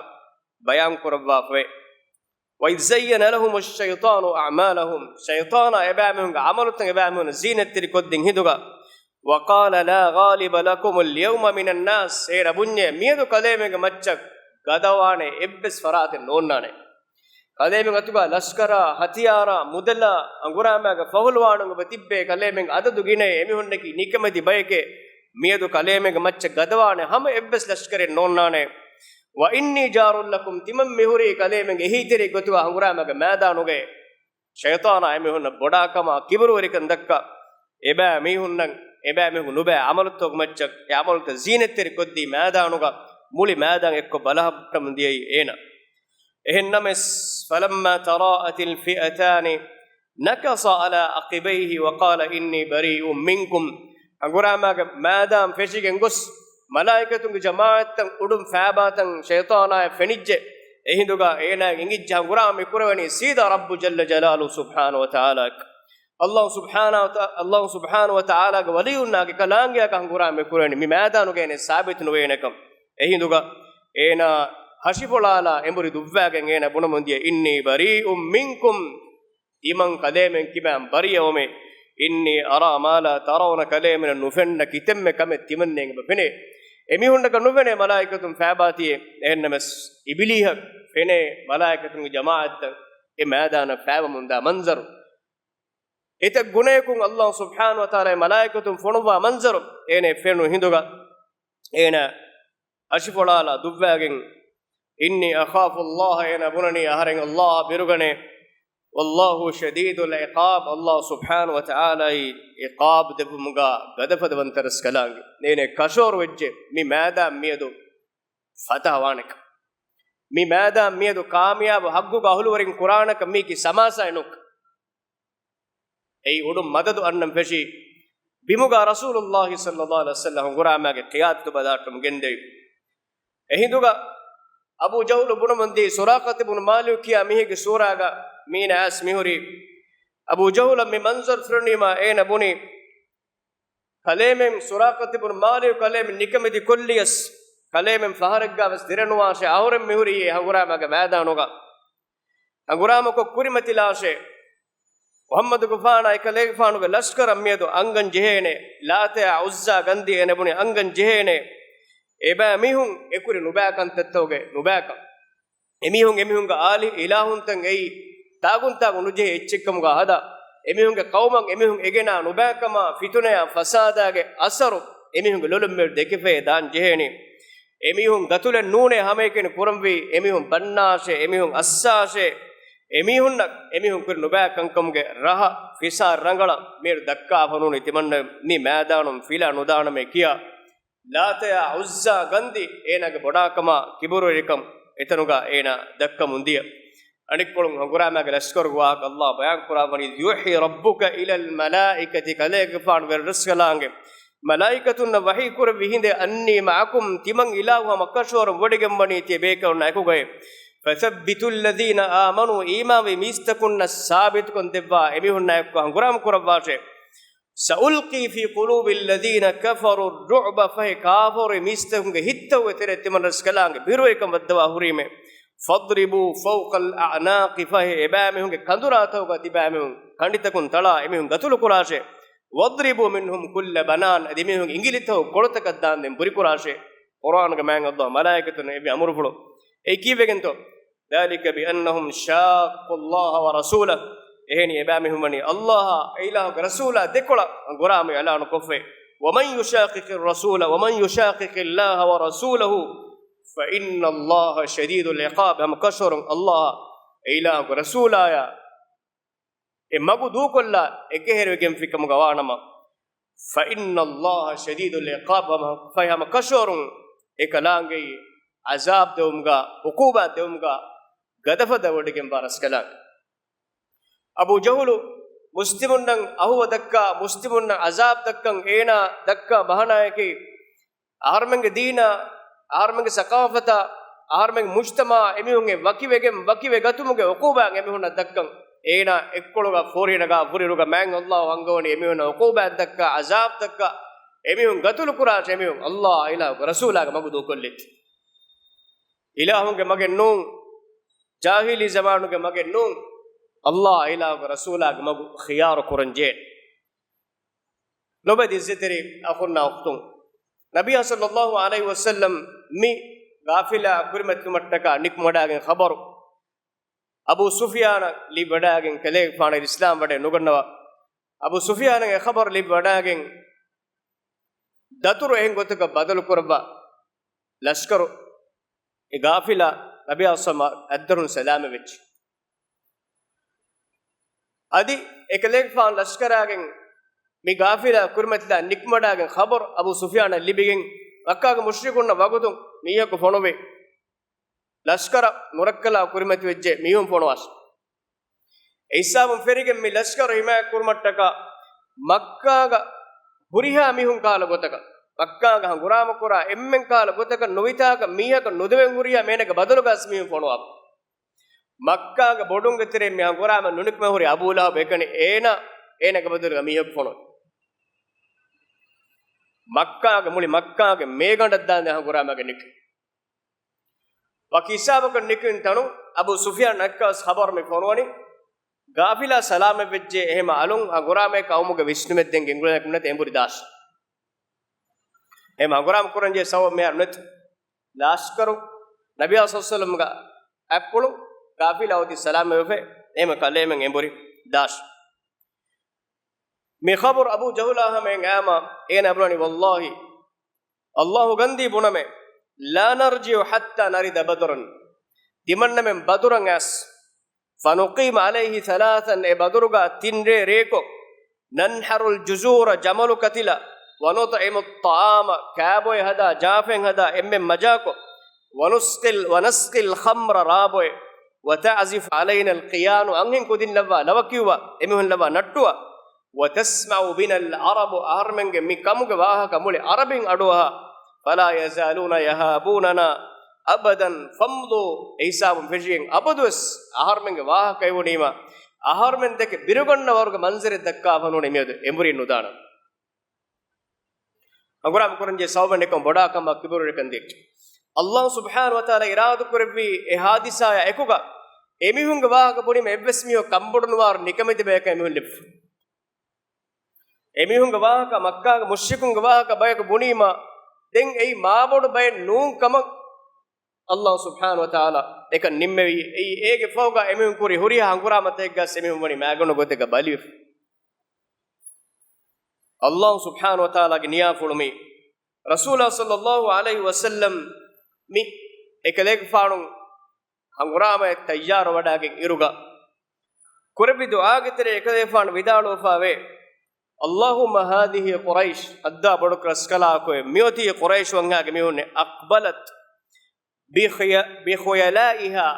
ބަޔާން ކުރައްވާފަވޭ. وَإِذْ زَيَّنَ لَهُمُ الشَّيْطَانُ أَعْمَالَهُمْ، ޝައިޠާނާ އެބައިމީހުންގެ ޢަމަލުތައް އެބައިމީހުން ޒީނަތްތެރި ކޮށްދިން ހިނދުގަ، وَقَالَ لَا غَالِبَ لَكُمُ الْيَوْمَ مِنَ النَّاسِ، އޭނަ ބުންޏޭ، މިއަދު ކަލޭމެންގެ މައްޗަށް ގަދަވާނެ އެއްވެސް ފަރާތެއް ނޯންނާނެ. ކަލޭމެން އަތުގަ ލަޝްކަރާ، ހަތިޔާރާ، މުދަލާ، ހަނގުރާމައިގެ ފަހުލުވާނުން އެބަ ތިއްބޭ، ކަލޭމެން އަދަދު ގިނައޭ، އެމީހުންނަކީ ނިކަމެތި ބަޔެކޭ، މިއަދު ކަލޭމެންގެ މައްޗަށް ގަދަވާނެ ހަމަ އެއްވެސް ލަޝްކަރެއް ނޯންނާނެ. وَإِنِّي جَارٌ لَكُمْ، ތިމަން މިހުރީ ކަލޭމެންގެ އެހީތެރި ގޮތުގަ ހަނގުރާމައިގެ މައިދާނުގައި. ޝައިޠާނާ އެމީހުންނަށް ބޮޑާކަމާ، ކިބުރުވެރިކަން ދައްކާ، އެބައިމީހުންނަށް، އެބައިމީހުން ނުބައި ޢަމަލުތަކުގެ މައްޗަށް އެ ޢަމަލުތައް ޒީނަތްތެރި ކޮށްދީ މައިދާނުގަ މުޅި މައިދާން އެއްކޮށް ބަލަހައްޓަމުން ދިޔައީ އޭނަ. އެހެންނަމަވެސް، فَلَمَّا تَرَاءَتِ الْفِئَتَانِ نَكَصَ عَلَىٰ عَقِبَيْهِ وَقَالَ إِنِّي بَرِيءٌ مِّنكُمْ. ހަނގުރާމައިގެ މައިދާން ފެށިގެން ގޮސް، މަލާއިކަތުންގެ ޖަމާޢަތްތައް އުޑުން ފައިބާތަން ޝައިޠާނާއަށް ފެނިއްޖެ. އެހިނދުގަ އޭނާ އިނގިއްޖެ ހަނގުރާމަ މި ކުރެވެނީ ސީދާ ރައްބު ޖައްލަ ޖަލާލުހު ސުބްޙާނަހޫ ވަތަޢާލާއަށް. ﷲ ސުބްޙާނަހޫ ވަތަ-، ﷲ ސުބްޙާނަހޫ ވަތަޢާލާގެ ވަލިއްޔުންނާގެ ކަލާނގެއަކަށް ހަނގުރާމަ މި ކުރެވެނީ، މި މައިދާނުގައި އޭނަ ސާބިތު ނުވޭނެކަން. އެހިނދުގަ އޭނާ ހަށިފޮޅާލާ އެނބުރި ދުއްވާގެން އޭނަ ބުނަމުން ދިޔަ، إِنِّي بَرِيءٌ مِّنكُمْ، ތިމަން ކަލޭމެން ކިބައިން ބަރީއަވަމޭ. إِنِّي أَرَىٰ مَا لَا تَرَوْنَ، ކަލޭމެނަށް ނުފެންނަ ކިތަންމެ ކަމެއް ތިމަންނައަށް އެބަ ފެނޭ. އެމީހުންނަކަށް ނުފެނޭ މަލާއިކަތުން ފައިބާތިއޭ. އެހެންނަމަސް އިބިލީހަށް ފެނޭ މަލާއިކަތުންގެ ޖަމާޢަތްތައް އެ މައިދާނަށް ފައިވަމުންދާ މަންޒަރު. އެތައް ގުނަޔަކުން ﷲ ސުބްޙާނަހޫ ވަތަޢާލާ އެ މަލާއިކަތުން ފޮނުއްވާ މަންޒަރު އޭނަ ފެނުނު ހިނދުގަ، އޭނަ ހަށިފޮޅާލާ ދުއްވާގެން، إِنِّي أَخَافُ اللَّهَ، އޭނަ ބުނަނީ އަހަރެން ﷲ އަށް ބިރުގަނޭ. وَاللَّهُ شَدِيدُ الْعِقَابِ، ﷲ ސުބްޙާނަހޫ ވަތަޢާލާއީ ޢިޤާބު ދެއްވުމުގަ ގަދަފަދަވަންތަ ރަސްކަލާނގެ. އޭނަ ކަށަވަރުވެއްޖެ މި މައިދާން މިއަދު ފަތަހަ ވާނެކަން. މި މައިދާން މިއަދު ކާމިޔާބު ޙައްގުގެ އަހުލުވެރިން ކުރާނެކަން މީކީ ސަމާސާއެއް ނޫން. އެއީ އުޑުން މަދަދު އަންނަން ފެށި ބިމުގަ ރަސޫލުﷲ ޞައްލަﷲ ޢަލައިހި ވަސައްލަމަ ހަނގުރާމައިގެ ޤިޔާދަތު ބަލަހައްޓަމުން ގެންދެވި. އެހިނދުގަ އަބޫ ޖަހުލު ބުނަމުންދީ ސުރާޤަތު ބުނު މާލިކު ކިޔާ މީހެއްގެ ސޫރާގަ މީނަ އައިސް މިހުރީ. އަބޫ ޖަހުލަށް މި މަންޒަރު ފެނުނީމާ އޭނަ ބުނި، ކަލޭމެން ސުރާޤަތު ބުނު މާލިކު ކަލޭމެން ނިކަމެތި ކޮށްލިޔަސް، ކަލޭމެން ފަހަރެއްގަވެސް ދިރަނުވާށޭ، އަހުރެން މިހުރީ އެ ހަނގުރާމައިގެ މައިދާނުގަ. ހަނގުރާމަކޮށް ކުރިމަތިލާށޭ. މުޙައްމަދުގެފާނާ އެކަލޭގެފާނުގެ ލަޝްކަރަށް މިއަދު އަންގަން ޖެހޭނެ. ލާތަޔާ ޢުއްޒާ ގަންދީ އޭނަ ބުނި އަންގަން ޖެހޭނެ. އެބައިމީހުން އެކުރި ނުބައިކަންތައްތަކުގެ ނުބައިކަން. އެމީހުން އެމީހުންގެ އާލި އިލާހުންތައް އެއީ ތާގުންތާގު ނުޖެހޭ އެއްޗެއްކަމުގަ ހަދާ، އެމީހުންގެ ޤައުމަށް އެމީހުން އެގެނާ ނުބައިކަމާ ފިތުނަޔާ ފަސާދާގެ އަސަރު އެމީހުންގެ ލޮލުން މިއަދު ދެކިފައި ދާން ޖެހޭނީ. އެމީހުން ގަތުލެއް ނޫނޭ ހަމައެކަނި ކުރަންވީ، އެމީހުން ބަންނާށޭ، އެމީހުން އައްސާށޭ، އެމީހުންނަށް އެމީހުން ކުރި ނުބައި ކަންކަމުގެ ރަހަ ފިސާ ރަނގަޅަށް މިއަދު ދައްކާފަ ނޫނީ ތިމަންނަ މި މައިދާނުން ފިލާ ނުދާނަމޭ ކިޔާ. ލާތަޔާ ޢުއްޒާ ގަންދި އޭނާގެ ބޮޑާކަމާ ކިބުރުވެރިކަން އެތަނުގަ އޭނާ ދައްކަމުން ދިޔަ. އަނެއްކޮޅުން ހަނގުރާމައިގެ ލަޝްކަރުގެ ވާހަކަ ﷲ ބަޔާން ކުރާ ވަނީ، يُوحِي رَبُّكَ إِلَى الْمَلَائِكَةِ، ކަލޭގެފާނު ވެރިރަސްކަލާނގެ މަލާއިކަތުންނަށް ވަޙީ ކުރެއްވި ހިނދެއް، أني معكم، ތިމަން އިލާހު ހަމަކަށަވަރުން ވޮޑިގެންވަނީ ތިޔަބޭކަލުންނާ އެކުގައި. فثبتوا الذين آمنوا، އީމާންވި މީސްތަކުންނަށް ސާބިތުކޮށްދެއްވާ އެމީހުންނާ އެކު ހަނގުރާމަ ކުރައްވާށޭ. سألقي في قلوب الذين كفروا الرعب، ފަހެ ކާފަރު މީސްތަކުންގެ ހިތްތަކުގެ ތެރޭ ތިމަން ރަސްކަލާނގެ ބިރުވެރިކަން ވައްދަވާ ހުރީމޭ. فاضربوا فوق الأعناق، ފަހެ އެބައިމީހުންގެ ކަނދުރާތަކުގަ ތިބައިމީހުން ކަނޑިތަކުން ތަޅާ އެމީހުން ގަތުލު ކުރާށޭ. واضربوا منهم كل بنان، އަދި މީހުން އިނގިލިތަކު ކޮޅުތަކަށް ދާންދެން ބުރިކުރާށޭ. ޤުރްއާނުގެ މާތް ﷲ މަލާއިކަތުން އެއްވި އަމުރުފުޅު. އެއީ ކީއްވެގެންތޯ؟ ذلك بأنهم شاقوا الله ورسوله، އެހެނީ އެބައިމީހުން ވަނީ ﷲ އާ އެ އިލާހުގެ ރަސޫލާ ދެކޮޅަށް ހަނގުރާމަ އިޢުލާނު ކޮށްފައި. ومن يشاقق الرسول، ومن يشاقق الله ورسوله فإن الله شديد العقاب، ހަމަކަށަވަރުން ﷲ އާ އެ އިލާހުގެ ރަސޫލާޔާ އެ މަގު ދޫކޮށްލާ އެކަހެރިވެގެންފި ކަމުގަ ވާނަމަ، فإن الله شديد العقاب، ފަހެ ހަމަކަށަވަރުން އެކަލާނގެއީ ޢަޒާބް ދެވުމުގަ، ޢުޤޫބާތް ދެވުމުގަ ގަދަފަދަ ވޮޑިގެންވާ ރަސްކަލާނގެ. އަބޫ ޖަހުލު މުސްލިމުންނަށް އަހުވަ ދައްކާ، މުސްލިމުންނަށް ޢަޒާބް ދައްކަން އޭނާ ދައްކާ ބަހަނާއަކީ، އަހަރުމެންގެ ދީނާ، އަހަރުމެންގެ ސަޤާފަތާ، އަހަރުމެންގެ މުޖްތަމަޢާ އެމީހުން އެ ވަކިވެގެން ވަކިވެ ގަތުމުގެ ޢުޤޫބާތް އެމީހުންނަށް ދައްކަން، އޭނާ އެއްކޮޅުގަ ފޯރިނަގާ ފުރިރުގަ މާތް ﷲ އަންގަވަނީ އެމީހުންނަށް ޢުޤޫބާތް ދައްކާ، ޢަޒާބް ދައްކާ، އެމީހުން ގަތުލު ކުރާށޭ، އެމީހުން ﷲ އާ އިލާހުގެ ރަސޫލާގެ މަގު ދޫކޮށްލީތީ. އިލާހުންގެ މަގެއް ނޫން، ޖާހިލީ ޒަމާނުގެ މަގެއް ނޫން، ﷲ އާ އިލާހުގެ ރަސޫލާގެ މަގު ޚިޔާރު ކުރަން ޖެހޭ. ލޮބުވެތި ޢިއްޒަތްތެރި އަޚުންނާ އުޚްތުން، ނަބިއްޔާ ޞައްލައްލާހު ޢަލައިހި ވަސައްލަމް މި ޤާފިލާ ކުރިމަތިލުމަށްޓަކާ ނިކުމެވަޑައިގެން ޚަބަރު އަބޫ ސުފްޔާނަށް ލިބިވަޑައިގެން ކަލޭގެފާނަށް އިސްލާމް ވަޑައެއް ނުގަންނަވާ. އަބޫ ސުފްޔާނަށް އެ ޚަބަރު ލިބިވަޑައިގެން ދަތުރު އެހެން ގޮތަކަށް ބަދަލު ކުރައްވާ ލަޝްކަރު އެ ޤާފިލާ ނަބިއްޔާ ޞައްލައްލާހު ޢަލައިހި ވަސައްލަމަށް އަތްދަށުން ސަލާމަތް ވެއްޖެ. އަދި އެކަލޭގެފާނު ލަޝްކަރާގެން މި ޤާފިލާ ކުރިމަތިލާ ނިކުމެވަޑައިގެން ޚަބަރު އަބޫ ސުފްޔާނަށް ލިބިގެން، މައްކާގެ މުޝްރިކުންނަށް ވަގުތުން މީހަކު ފޮނުވި، ލަޝްކަރަށް ނުރައްކަލާ ކުރިމަތިވެއްޖެ، މީހުން ފޮނުވާށި. އެ ހިސާބުން ފެށިގެން މި ލަޝްކަރު ހިމާޔަތް ކުރުމަށްޓަކާ މައްކާގަ ހުރިހާ މީހުން ކަހަލަ ގޮތަކަށް، މައްކާގަ ހަނގުރާމަ ކުރާ އެންމެން ކަހަލަ ގޮތަކަށް ނުވިތާކަށް މީހަކަށް ނުދެވެން ހުރިހާ މޭނަގެ ބަދަލުގަސް މީހުން ފޮނުވާ. މައްކާގެ ބޮޑުންގެ ތެރެއިން މި ހަނގުރާމަ ނުނިކުމެ ހުރި އަބޫ ލަހަބް އެކަނި އޭނާ، އޭނާގެ ބަދަލުގަ މީހަކު ފޮނުވި. މައްކާގެ މުޅި މައްކާގެ މޭގަނޑަށް ދާންދެން ހަނގުރާމަގެ ނިކުތް. ވަކި ހިސާބަކަށް ނިކުތް ތަނުން އަބޫ ސުފްޔާނަށް އައްކަވަސް ޚަބަރު މި ފޮނުވަނީ، ޤާފިލާ ސަލާމަތް ވެއްޖެ، އެހެމަ އަލުން ހަނގުރާމައެއް ޤައުމުގެ ވިސްނުމެއް ދޭން ގެންގުޅެން ނެތި އެނބުރި ދާށި. އެހެމަ ހަނގުރާމަ ކުރަން ޖެހޭ ސަބަބު މިހާރު ނެތި. ލަޝްކަރު ނަބިއްޔާ ޞައްލައްލާހު ޢަލައިހި ވަސައްލަމްގެ އަތްޕުޅު ޤާފިލާ އޮތީ ސަލާމަތް ވެފަ، އެހެމަ ކަލޭމެން އެނބުރި ދާށި. މި ޚަބަރު އަބޫ ޖަހުލާ ހަމައަށް އައީމަ އޭނާ ބުނަނީ، ވައްލާހި، ﷲ ގަންދީ ބުނަމޭ، لا نرجع حتى نرد بدرا، ތިމަންނަމެން ބަދުރަށް އައިސް، فنقيم عليه ثلاثا، އެ ބަދުރުގަ ތިން ރޭ ރޭކޮށް، ننحر الجزور، ޖަމަލު ކަތިލަ، ونطعم الطعام، ކާބޮއެ ހަދާ، ޖާފައެއް ހަދާ، އެންމެން މަޖާކޮށް، ونسقي، ونسقي الخمر، ރާބޮއެ، وتعزف علينا القيان، އަންހެން ކުދިންލައްވާ، ލަވަ ކިއުވާ، އެމީހުން ލަވާ ނައްޓުވާ، وتسمع بنا العرب، އަހަރުމެންގެ މި ކަމުގެ ވާހަކަ މުޅި އަރަބިން އަޑުއަހާ، فلا يزالون يهابوننا أبدا فامضوا، އެހިސާބުން ފެށިގެން އަބަދުވެސް އަހަރުމެންގެ ވާހަކަ އެވުނީމަ، އަހަރުމެން ދެކެ ބިރުގަންނަ ވަރުގެ މަންޒަރެއް ދައްކާފަ ނޫނީ މިއަދު އެނބުރި ނުދާނަން. ހަނގުރާމަ ކުރަންޖެހޭ ސަބަބެއް ނެތްކަމަށް ބޮޑާ ކަމަށް ކިބުރުވެރިކަން ދިޔައްޗެއް. ﷲ ސުބްޙާނަހޫ ވަތަޢާލާ އިރާދަކުރެއްވީ އެ ޙާދިސާއާ އެކުގަ އެމީހުންގެ ވާހަކަ ބުނީމަ އެއްވެސް މީހަކު ކަންބޮޑުނުވާއިރު ނިކަމެތި ބަޔަކަށް އެމީހުން ލިބިފަ. އެމީހުންގެ ވާހަކަ މައްކާގެ މުޝްރިކުންގެ ވާހަކަ ބަޔަކު ބުނީމަ ދެން އެއީ މާބޮޑު ބައެއް ނޫން ކަމަށް ﷲ ސުބްޙާނަހޫ ވަތަޢާލާ އެކަން ނިންމެވީ. އެއީ އޭގެ ފަހުގަ އެމީހުން ކުރި ހުރިހާ ހަނގުރާމަތަކެއްގަސް އެމީހުން ވަނީ މައިގަނޑު ގޮތެއްގަ ބަލިވެފަ. ﷲ ސުބްޙާނަހޫ ވަތަޢާލާގެ ނިޔާފުޅު މީ. ރަސޫލާ ޞައްލައްލާހު ޢަލައިހި ވަސައްލަމް މި އެކަލޭގެފާނު ހަނގުރާމައަށް ތައްޔާރުވެވަޑައިގެން އިރުގަ ކުރެއްވި ދުޢާގެ ތެރޭ އެކަލޭގެފާނު ވިދާޅުވެފައިވޭ، اللهم هذه قريش، ހައްދާ ބޮޑު ރަސްކަލާކޮއެ މިއޮތީ ޤުރައިޝް ވަންހާގެ މީހުންނޭ، أقبلت بخي-، بخيلائها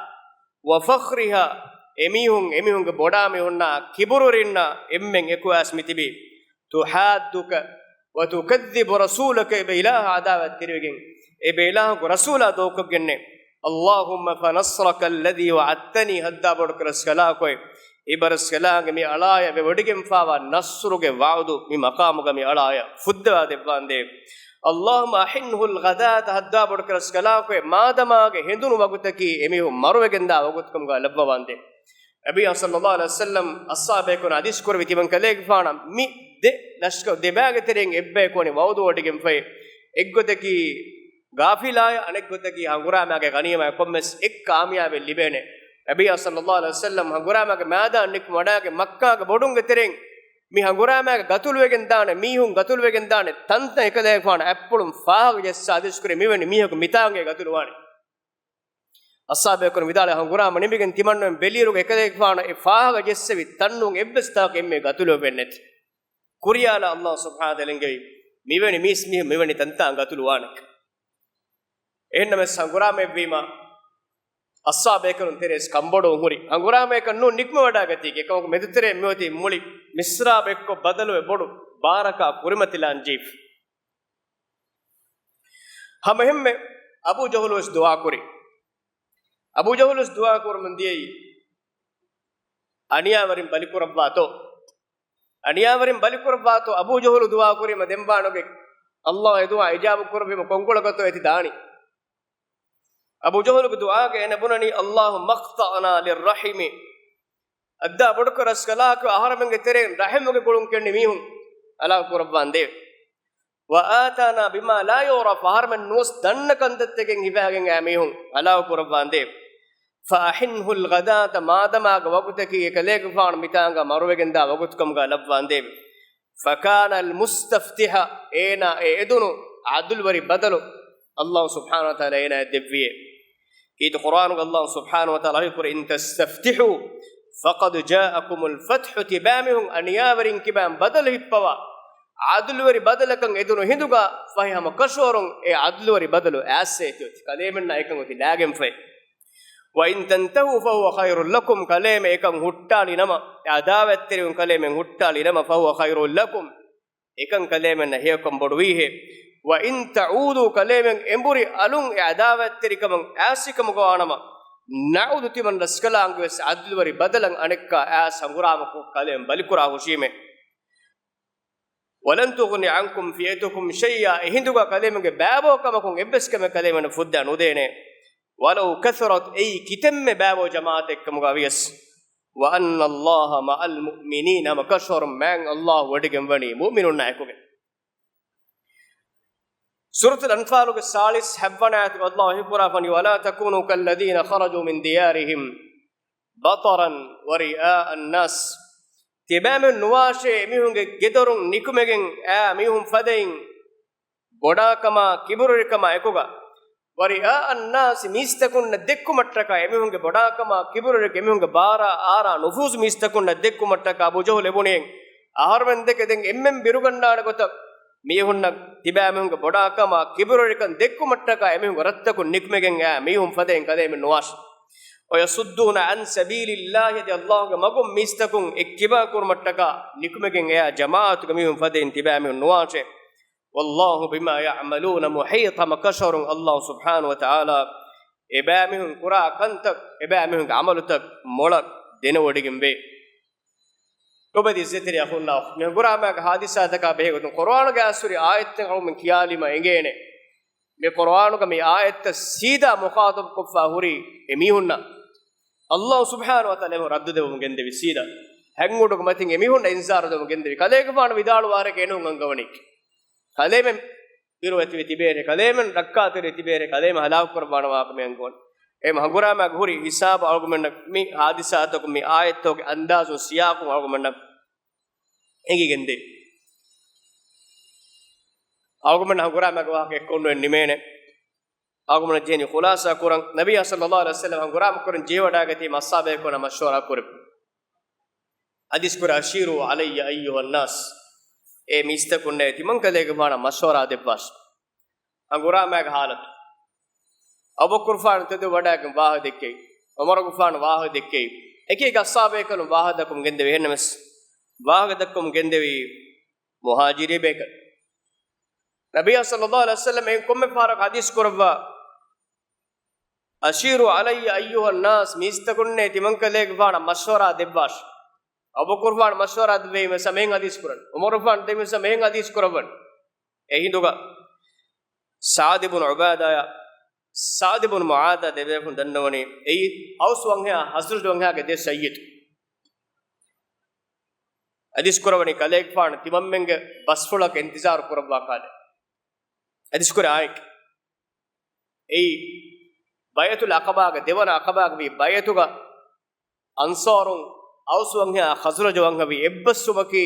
وفخرها، އެމީހުން، އެމީހުންގެ ބޮޑާ މީހުންނާ ކިބުރުވެރިންނާ އެންމެން އެކު އައިސް މިތިބީ، تحادك وتكذب رسولك، އެބަ އިލާހަށް އަދާވަތްތެރިވެގެން، އެބަ އިލާހަކު ރަސޫލާ ދޫކޮށްގެންނެއް. اللهم فنصرك الذي وعدتني، ހައްދާ ބޮޑުކުރަސްކަލާކޮއެ، އިބަރަސްކަލާނގެ މި އަޅާޔަށް ވެވޮޑިގެންފާވާ ނަޞްރުގެ ވަޢުދު މި މަޤާމުގަ މި އަޅާޔަށް ފުއްދަވާ ދެއްވާނދޭ. اللهم أحنه الغداة، ހައްދާ ބޮޑުކުރަސްކަލާކޮއެ، މާދަމާގެ ހެނދުނު ވަގުތަކީ އެމީހުން މަރުވެގެންދާ ވަގުތުކަމުގަ ލައްވަވާނދޭ. ނަބިއްޔާ ޞައްލައްލާހު ޢަލައިހި ވަސައްލަމް އަޞްޙާބޭކުން ޙަދީޘް ކުރެއްވި ތިމަން ކަލޭގެފާނަށް މި ދެ ލަޝްކަރު ދެބާގެ ތެރެއިން އެއްބަޔަކު ވަނީ ވަޢުދު ވޮޑިގެންފައި، އެއްގޮތަކީ ގާފިލާޔަށް، އަނެއްގޮތަކީ ހަނގުރާމާގެ ޣަނީމާއެއް ކޮންމެސް އެއް ކާމިޔާބެއް ލިބޭނެ. ނަބިއްޔާ ޞައްލައްލާހު ޢަލައިހި ވަސައްލަމް ހަނގުރާމާގެ މައިދާން ނިކުމެ ވަޑާގެ މައްކާގެ ބޮޑުންގެ ތެރެއިން މި ހަނގުރާމާގެ ގަތުލުވެގެން ދާނެ މީހުން ގަތުލުވެގެން ދާނެ ތަންތަން އެކަލޭގެފާނު އަތްޕުޅުން ފާހަގަ ޖެއްސާ ޙަދީޘް ކުރި މިވެނި މީހަކު މިތާނގޭ ގަތުލުވާނެ. އަޞްޙާބޭކުން ވިދާޅުވި ހަނގުރާމަ ނިމިގެން ތިމަންނަމެން ބެލިއިރުގަ އެކަލޭގެފާނަށް އެ ފާހަގަ ޖެއްސެވި ތަންނޫން އެއްވެސް ތާކު އެންމެ ގަތުލުވެވެންނެތި. ކުރިޔާލާ ﷲ ސުބްޙާނަހޫ ވަތަޢާލާ ލެނގެވި މިވެނި މީސް މީހުން މިވެނި ތަންތާން ގަތުލުވާނެ. އެހެންނަމަވެސް ހަނގުރާމައެއްވީމަ އަޞްޙާބޭކަލުން ތެރޭސް ކަންބޮޑުވުން ހުރި ހަނގުރާމައެކަށް ނޫން ނިކުމެ ވަޑާގަތީ. އެކަމަކު މެދުތެރޭ މިއޮތީ މުޅި މިޞްރާބު އެއްކޮށް ބަދަލުވެ ބޮޑު ބާރަކާ ކުރިމަތިލާން ޖެހިފަ. ހަމައެހެންމެ އަބޫ ޖަހުލު ވެސް ދުޢާ ކުރި. އަބޫ ޖަހުލު ވެސް ދުޢާ ކުރަމުން ދިޔައީ، އަނިޔާވެރިން ބަލިކުރައްވާތޯ؟ އަނިޔާވެރިން ބަލިކުރައްވާތޯ؟ އަބޫ ޖަހުލު ދުޢާ ކުރީމަ ދެންބާނުގެ ﷲ އެ ދުޢާ އިޖާބަ ކުރެއްވީމަ ކޮންކޮޅަކަށްތޯ އޭތި ދާނީ؟ އަބޫ ޖަހުލުގެ ދުޢާގަ އޭނަ ބުނަނީ، اللهم اقطعنا للرحم. ހައްދާ ބޮޑުކުރަސްކަލާކޮ އަހަރެމެންގެ ތެރެއިން ރަޙިމުގެ ގުޅުން ކެނޑި މީހުން ހަލާކު ކުރައްވާނދޭ. وآتانا بما لا يعرف، އަހަރެމެން ނުވަސް ދަންނަ ކަންތައްތަކެއް ހިފާގެން އާ މީހުން ހަލާކު ކުރައްވާނދޭ. فأحنه الغداة، މާދަމާގެ ވަގުތަކީ އެކަލޭގެފާނު މިތާނގަ މަރުވެގެންދާ ވަގުތުކަމުގަ ލައްވާނދޭވެ. فكان المستفتح، އޭނާ އެ އެދުނު ޢަދުލުވެރި ބަދަލު ﷲ ސުބްޙާނަހޫ ވަތަޢާލާ އޭނާއަށް ދެއްވިއޭ. ކީރިތި ޤުރްއާނުގަ ﷲ ސުބްޙާނަހޫ ވަތަޢާލާ ވަޙީކުރޭ، إن تستفتحوا فقد جاءكم الفتح، ތިބާމީހުން އަނިޔާވެރިން ކިބައިން ބަދަލު ހިއްޕަވާ، ޢަދުލުވެރި ބަދަލަކަށް އެދުނު ހިނދުގަ ފަހެ ހަމަ ކަށަވަރުން އެ ޢަދުލުވެރި ބަދަލު އައިސް އޭތި އޮތީ. ކަލޭމެންނާ އެކަން އޮތީ ލާގެންފައި. وإن تنتهوا فهو خير لكم، ކަލޭމެ އެކަން ހުއްޓާލި ނަމަ، އެ ޢަދާވަތްތެރިވުން ކަލޭމެން ހުއްޓާލި ނަމަ، فهو خير لكم، އެކަން ކަލޭމެންނަށް ހެޔޮކަން ބޮޑުވީހޭ. وإن تعودوا، ކަލޭމެން އެނބުރި އަލުން އެ ޢަދާވަތްތެރިކަމަށް އާސިކަމުގަ ވާނަމަ، نعد، ތިމަން ރަސްކަލާނގެ ވެސް ޢަދުލުވެރި ބަދަލަށް އަނެއްކާ އައިސް ހަނގުރާމަކޮށް ކަލޭމެން ބަލިކުރާ ހުށީމޭ. ولن تغني عنكم فئتكم شيئا، އެ ހިނދުގަ ކަލޭމެންގެ ބައިބައި ކަމަކުން އެއްވެސް ކަމެއް ކަލޭމެންނަށް ފުއްދާ ނުދޭނެ. ولو كثرت، އެއީ ކިތަންމެ ބައިބައި ޖަމާޢަތެއްކަމުގަ ވިޔަސް. وأن الله مع المؤمنين، ހަމަ ކަށަވަރުން މާތް ﷲ ވޮޑިގެން ވަނީ މުއުމިނުންނާ އެކުގަ. ސޫރަތުލް އަންފާލުގެ ސާޅީސް ހަތްވަނަ އާޔަތުގަ ﷲ ވަޙީކުރާފަނީ، ولا تكونوا كالذين خرجوا من ديارهم بطرا ورئاء الناس، ތިބާމެން ނުވާށޭ އެމީހުންގެ ގެދޮރުން ނިކުމެގެން އާ މީހުން ފަދައިން ބޮޑާކަމާ ކިބުރުވެރިކަމާ އެކުގަ، ورئاء الناس، މީސްތަކުންނަށް ދެއްކުމަށްޓަކާ އެމީހުންގެ ބޮޑާކަމާ ކިބުރުވެރިކަން އެމީހުންގެ ބާރާ އާރާ ނުފޫޒު މީސްތަކުންނަށް ދެއްކުމަށްޓަކާ އަބޫ ޖަހުލް އެބުނިއެއް. އަހަރުމެން ދެކެ ދެން އެންމެން ބިރުގަންނާނެ ގޮތަށް މީހުންނަށް ތިބާމީހުންގެ ބޮޑާކަމާ ކިބުރުވެރިކަން ދެއްކުމަށްޓަކާ އެމީހުންގެ ރަށްތަކުން ނިކުމެގެން އާ މީހުން ފަދައިން ކަލޭމެން ނުވާށި. ويصدون عن سبيل الله، އަދި ﷲގެ މަގުން މީސްތަކުން އެއްކިބާ ކުރުމަށްޓަކާ ނިކުމެގެން އެއާ ޖަމާޢަތުގެ މީހުން ފަދައިން ތިބާމީހުން ނުވާށޭ. والله بما يعملون محيط، ހަމަ ކަށަވަރުން ﷲ ސުބްޙާނަހޫ ވަތަޢާލާ އެބައިމީހުން ކުރާ ކަންތައް، އެބައިމީހުންގެ ޢަމަލުތައް މޮޅަށް ދެނެވޮޑިގެންވޭ. ލޮބުވެތި އިއްޒަތްތެރި އަޚުންނާ އުޚްތުން، މި ހަނގުރާމާގެ ޙާދިސާތަކާ ބެހޭގޮތުން ޤުރުއާނުގެ އައިސްހުރި އާޔަތްތައް އަޅުގަނޑުމެން ކިޔާލީމަ އެނގޭނެ، މި ޤުރުއާނުގަ މި އާޔަތްތައް ސީދާ މުޚާޠަބުކޮށްފަ ހުރީ އެ މީހުންނަށް ﷲ ސުބްޙާނަހޫ ވަތަޢާލާ އެމީހުން ރައްދު ދެއްވަމުން ގެންދެވި، ސީދާ ހަތް އުޑުގެ މަތިން އެ މީހުންނަށް އިންޒާރު ދެއްވަމުން ގެންދެވި. ކަލޭގެފާނު ވިދާޅުވާ ވާހަކަ އެނޫން އަންގަވަނީ. ކަލޭމެން ބިރުވެތިވެ ތިބޭނެ، ކަލޭމެން ރައްކާތެރި ތިބޭނެ، ކަލޭމެން ހަލާކު ކުރައްވާނަ ވާހަކަ މި އަންގަވަނީ. އެހެން ހަނގުރާމާގެ ހުރި ހިސާބު އަޅުގަނޑުމެންނަށް މި ޙާދިސާތަކުން މި އާޔަތްތަކުގެ އަންދާޒުން ސިޔާޤުން އަޅުގަނޑުމެންނަށް އެނގިގެންދޭ. އަޅުގަނޑުމެން ހަނގުރާމާގެ ވާހަކަ އެއްކޮށް ނުވެ ނިމޭނެ. އަޅުގަނޑުމެން ޖެހެނީ ޚުލާޞާ ކުރަން. ނަބިއްޔާ ޞައްލައްލާހު ޢަލައިހި ވަސައްލަމަ ހަނގުރާމަ ކުރަން ޖެހިވަޑައިގަތީމަ އަޞްޙާބޭކަލުންނާ މަޝްވަރާ ކުރެއްވި. ޙަދީޘް ކުރޭ، أشيروا علي أيها الناس، އޭ މީސްތަކުންނޭ ތިމަން ކަލޭގެފާނަށް މަޝްވަރާ ދެއްވާށި. ހަނގުރާމާގެ ޙާލަތު. އަބޫބަކުރުފާނު ތެދުވެވަޑައިގެން ވާހަކަ ދެއްކެވި. ޢުމަރުގެފާނު ވާހަކަ ދެއްކެވި. އެކި އެކި އަޞްޙާބޭކަލުން ވާހަކަ ދައްކަމުން ގެންދެވި. އެހެންނަމަވެސް ވާހަކަ ދައްކަމުން ގެންދެވީ މުހާޖިރީ ބޭކަލުން. ނަބިއްޔާ ޞައްލައްލާހު ޢަލައިހި ވަސައްލަމް އެއިން ކޮންމެ ފަހަރަކު ޙަދީޘް ކުރައްވާ، "أشيروا علي أيها الناس"، މީސްތަކުންނޭ ތިމަންކަލޭގެފާނަށް މަޝްވަރާ ދެއްވާށި. އަބޫބަކުރުފާނަށް މަޝްވަރާ ދެއްވީމަ މިހެން ޙަދީޘް ކުރަން. ޢުމަރުފާނަށް ދެއްވީމަ މިހެން ޙަދީޘް ކުރައްވަން. އެ ހިނދުގަ ސަޢްދު ބުނު ޢުބާދާޔާ، ސަޢްދު ބުނު މުޢާޛާ ދެބޭފުން ދަންނަވަނީ، އެއީ އައުސް ވަންހައާ ޚަޒްރަޖު ވަންހައިގެ ދެ ސައްޔިދު. ޙަދީޘް ކުރަވަނީ ކަލޭގެފާނު ތިމަންމެންގެ ބަސްފުޅަކަށް އިންތިޒާރު ކުރައްވާ ކަހަލަ. ޙަދީޘް ކުރެ އާއެކޭ. އެއީ ބައިޢަތުލް ޢަޤަބާގެ ދެވަނަ ޢަޤަބާގެ ވީ ބައިޢަތުގަ އަންޞާރުން އައުސް ވަންހައާ ޚަޒްރަޖު ވަންހަ ވީ އެއްބަސްވުމަކީ،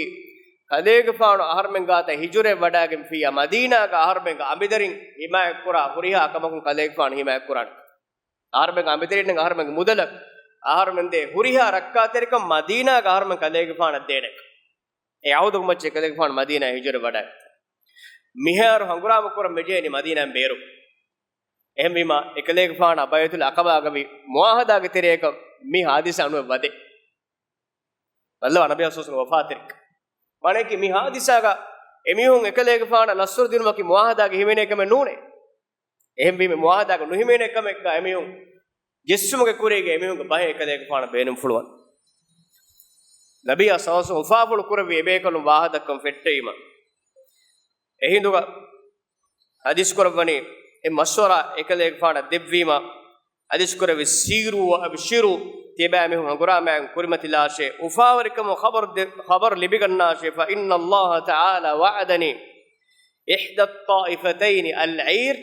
ކަލޭގެފާނު އަހަރުމެން ގާތަށް ހިޖުރައެއް ވަޑައިގެންފިއްޔާ، މަދީނާގަ އަހަރުމެންގެ އަނބިދަރިން ޙިމާޔަތްކުރާ ހުރިހާ ކަމަކުން ކަލޭގެފާނު ޙިމާޔަތްކުރާނެ. އަހަރުމެންގެ އަނބިދަރިންނަށް، އަހަރުމެންގެ މުދަލަށް، އަހަރުމެން ދޭ ހުރިހާ ރައްކާތެރިކަން މަދީނާގަ އަހަރުމެން ކަލޭގެފާނަށް ދޭނެ. އެ ޢަހުދުގެ މައްޗަށް ކަލޭގެފާނު މަދީނާއަށް ހިޖުރަ ވަޑައި. މިހާރު ހަނގުރާމަ ކުރަން މިޖެހެނީ މަދީނާއިން ބޭރު. އެހެންވީމާ، އެކަލޭގެފާނާ ބައިޢަތުލް ޢަޤަބާގަ ވި މުޢާހަދާގެ ތެރޭގަ މި ޙާދިސާ ނުވެ ވަދެ. ބައްލަވާ ނަބިއްޔާ ޞައްލައްލާހު ޢަލައިހި ވަސައްލަމް ވަފާތެރިކަން. ވަނައަކީ މި ޙާދިސާގަ އެމީހުން އެކަލޭގެފާނަށް ނަޞްރު ދިނުމަކީ މުޢާހަދާގަ ހިމެނޭ ކަމެއް ނޫނޭ. އެހެންވީމަ މުޢާހަދާގަ ނުހިމެނޭ ކަމެއްގަ އެމީހުން ޖެއްސުމުގެ ކުރީގަ އެމީހުންގެ ބަހެއް އެކަލޭގެފާނަށް ބޭނުންފުޅުވަން. ނަބިއްޔާ ޞައްލައްލާހު ޢަލައިހި ވަސައްލަމް އުފާފުޅު ކުރެއްވި އެބޭކަލުން ވާހަކަ ދައްކަން ފެއްޓެވީމަ، އެހިނދުގަ ޙަދީޘް ކުރައްވަނީ، އެ މަޝްވަރާ އެކަލޭގެފާނަށް ދެއްވީމަ، ޙަދީޘް ކުރެއްވި، "سيروا وأبشروا"، ތިޔަބައިމީހުން ހަނގުރާމައިގެން ކުރިމަތިލާށޭ. އުފާވެރިކަމުގެ ޚަބަރު ދެ-، ޚަބަރު ލިބިގަންނާށޭ. "فإن الله تعالى وعدني إحدى الطائفتين العير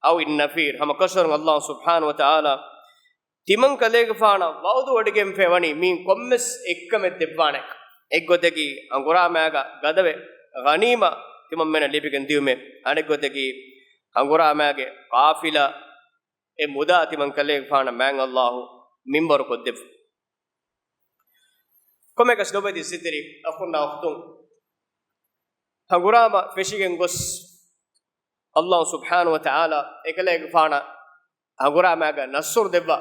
أو النفير." ހަމަ ކަށަވަރުން ﷲ ސުބްޙާނަހޫ ވަތަޢާލާ ތިމަން ކަލޭގެފާނަށް ވަޢުދު ވޮޑިގެންފައި ވަނީ މީން ކޮންމެސް އެއްކަމެއް ދެއްވާނެ. އެއްގޮތަކީ ހަނގުރާމައިގަ ގަދަވެ، ޣަނީމާ ތިމަންމެނަށް ލިބިގެން ދިއުމެއް. އަނެއްގޮތަކީ ހަނގުރާމައިގެ ޤާފިލާ އެ މުދާ ތިމަން ކަލޭގެފާނަށް މާތް ﷲ މިންވަރު ކޮށްދެއްވު. ކޮމެކަސް ލޮބުވެތި އިއްޒަތްތެރި އަޚުންނާ އުޚްތުން، ހަނގުރާމަ ފެށިގެން ގޮސް، ﷲ ސުބްޙާނަހޫ ވަތަޢާލާ އެކަލޭގެފާނަށް ހަނގުރާމައިގަ ނަޞްރު ދެއްވާ.